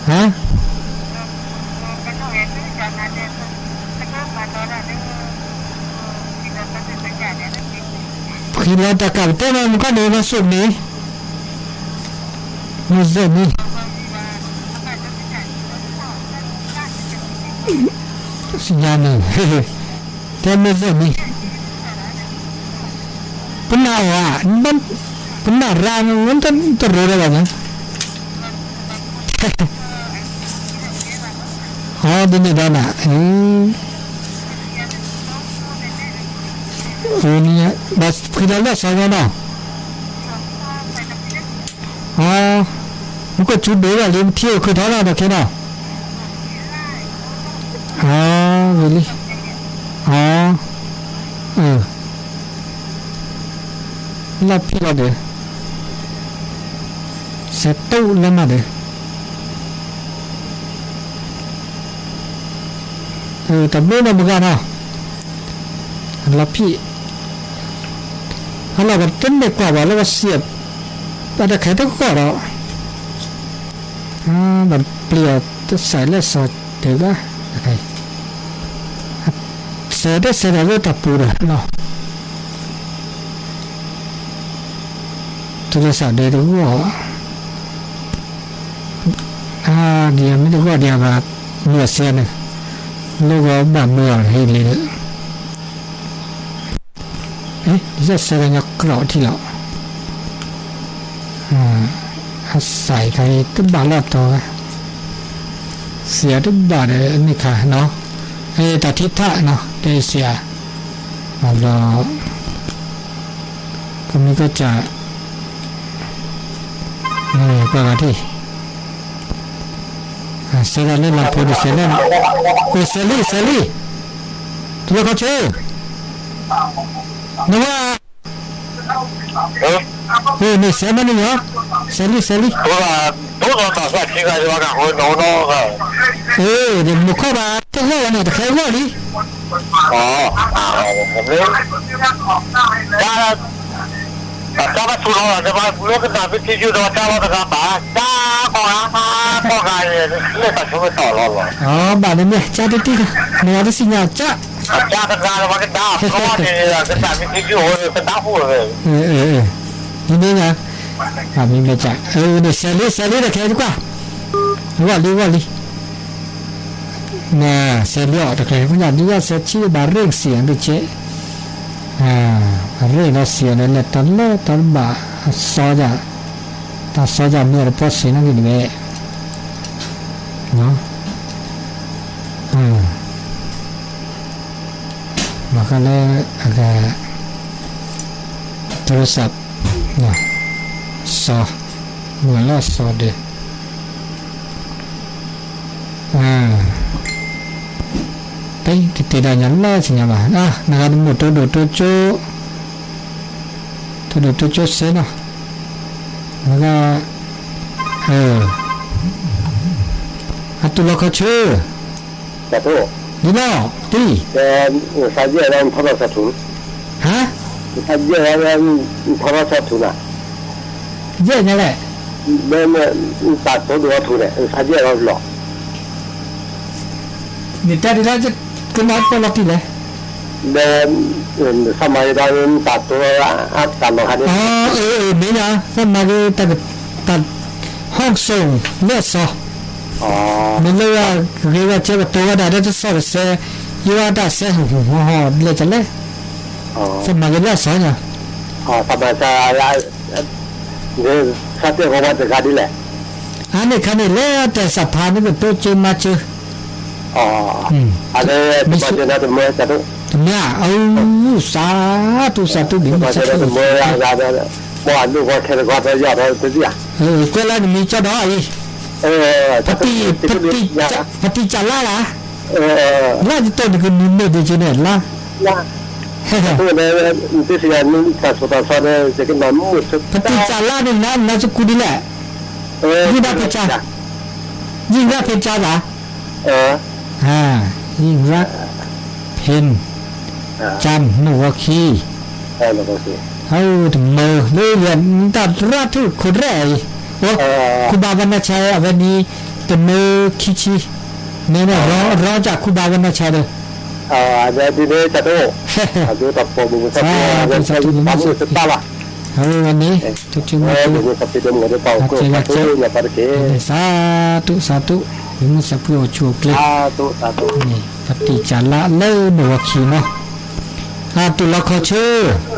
ဟါ, ဖှံလီၤတၢ်ကးပတဲမ့ၢ်မုၢ်ခီန့ၣ် မၤစိၣ်န့ၣ် မ့ၢ်စဲးန့ၣ်, စညါန့ၣ်, တဲမ့ၢ်စဲးန့ၣ်, ပနၢ်အီၤဧါ, ပနၢ်ရၤန့ၣ် တရိးဒၣ်ဘၣ်ညါ, အီ ဒ်န့ၣ်ဒီးနၤ, ဘၣ်ဖှံလီၤလၢစီညါနီၤ, အီ မူကီၢ်စူၤဒိၣ်ဘၣ်လံ ထံအိၣ်ခုးထီၣ်နီၤ ဒီးခဲနီၤ, အီ ဝံၤလံ, အီ လီၢ်ဖံးလီၤဒီး, စဲးတိၢ်လၢမးဒီး, တၢ်ဘျုးနီၢ်မုၢ်ဂၤနီၤ, လီၢ်ဖံး, ဟါလီၤကတမ့ၢ်ကွၢ်ဘၣ်လၢဝဲစံး, ဘၣ်တၢ်ခဲတကီၢ်ဒီး ဘၣ်ပျံၤအီၤတစဲးလၢစီၤတဂၤ, စဲးတစဲးဒီးလၢတၢ်ပူၤဒီးလီၤ, တလၢစးဒဲးတဂီၢ်, ဒ်မ့ၢ်တဂီၢ်ဒ်ဘၣ်, မုၢ်အစဲးန့ၣ်, လၢဂီၤဘၣ်မုၢ်အီၤဟ့ၣ်လံဒီး ယစဲးကညီကြီထံလီၤ, အစးခါအံၤတဘၣ်လီၢ်တီဝဲ, စံးအတဘၣ်ဒီးန့ၣ်ခါနီၤ, တၢ်ထံထၣ်နီၤ တဲစံးအ, ဘျီ ကမံၤကစၢ်, ကွၢ်ဂၤထံၣ်, စဲးဒၣ်လၢလီၢ်ဖိတစဲးလၢ, အိၣ်စဲးလံ စဲးလံ, တလီၢ်ခီဆၢ, နဝဲ န့ၣ်စဲးမ့ၢ်န့ၣ်လီၤ, စဲးလံ စဲးလံ, မုၢ်ခီဘၣ်တဂီၢ်ဝဲန့ၣ် တခဲဂီၢ်လံ, တၢ်ဘၣ်ဆူၣ်လီၤ တဘၣ်လၢကနၣ်မ့ၢ်ထံယုၢ်ဒီးတၢ်လီၤတဂၤဘၣ် တၢ်ကီၢ်ဂၤ ကီၢ်ဂၤ လၢတၢ်ဆိကတီၢ်လီၤလီၤ, ဘၣ်န့ၣ်မ့ၢ်ကၠၢ်တတံၢ်, နဂၤတစံးညါကၠၢ်, ကၠၢ်တဂၤလၢပှၤကဒါဖျီန့ၣ် ကနၣ်မ့ၢ်ထံယုၢ်အိၣ်ကဒါဖှိၣ်ဝဲ, မ့ၢ်မ့ၢ်, မ့ၢ်မ့ၢ်ကၠၢ်, န့ၣ်စဲးလံ စဲးလံ တခဲကွၢ်, ဂီၢ်လံ ဂီၢ်လံ စဲးလံအီၤတကျဲၤ ဒ်ယစဲးဆံးဘၣ်ရ့ၣ်စံးအီၤဒ်ကဲ, ဘၣ်ရ့ၣ်လီၤစံးအီၤလၢလဲၤတၢ်လၢတၢ်ဘၣ်အစီယၤ, တၢ်စီယၤမ့ၢ်အတပီစံးနီၣ်ဂံၢ်တဝဲ, မၤဃါလၢအဂၤ โทรศัพท์ စီၤ, မုၢ်လီၤစီၤဒီး တတဲဒၣ်ညါလၢစံၣ်ညါဘၣ်, နဂၤတမိၣ်တိဒိၣ်တိကၠိ, တိဒိၣ်တိကၠိစဲနီၤ, နဂၤ, အတူၢ်လီၤခီဆၢ, ဒ်လီၤ, တံၢ်, ဟါ, ယဲၢ်ညါလဲၣ်, နတၢ်ဒ်လီၤ, ကနၣ်ပီၣ်လီၤတံၢ်လဲၣ်, ဒီး မ့ၢ်ညါ သးမၤက့ၤတၢ် ဟီၣ်ကစိၤ လၢအစီၤ, မ့ၢ်လၢဂ့ၤဝဲကဲပတိၤဝဲဒၣ်လၢတစီၣ်တစဲး, ယဝဲတၢ်စဲဟၢဟူဟီဟီလဲၣ်တလဲၣ်, သးမၤက့ၤလၢအစီၤညါ, သးမၤစၢ်, သးတဲဃီဝဲတဂၤဒ်လဲၣ်, အါန့ၣ်ခါန့ၣ် လၢတၢ်စးဖးန့ၣ် ပတိစၢၤမၤစၢၤ, တမ့ၢ်, အူ, စးထူစးထူ ဘံမုၢ်စးဖျိး, ကွဲးလၢနမံၤကၠီဒီးအံၤ, ပတံၢ်စးလါလၢ်, လၢယတီၢ်နကနုာ်မ့ၢ်ဒံးက့ၤန့ၣ် လါ, ပတံၢ်စးလါန့ၣ် နၤစကူဒ်လဲၣ်, ယံၣ်ဒၣ်ဖဲကၠါ, ယံၣ်ဒၣ်ဖဲကၠါသး, ယံၣ်ဒၣ်ဖဲကၠါ, ဖဲ, ကၠါ နီၣ်ဂီၤခံ တမၢလၢယတၢ်ရၣ်ထူၣ်ခိၣ်ရဲၣ်အံၤ, အိ, ခူဘၣ်ဝဲနၢ်ဆါအဝဲန့ၣ်, တမၢခံဆံ, မ့ၢ်ဝဲရီကၠၢ်ခူဘၣ်ဝဲနၢ်ဆါဒီး, ဒ်န့ၣ်, အဝဲန့ၣ်, စးထူၣ်စးထူၣ်, ဘံမုၢ်စးဖျိးအိၣ်ဆူၣ်အိၣ်ချ့, ပတံၢ်စးလါလၢနီၣ်ဂီၤခံနီၤ, အတူၢ်လီၤခီဆၢ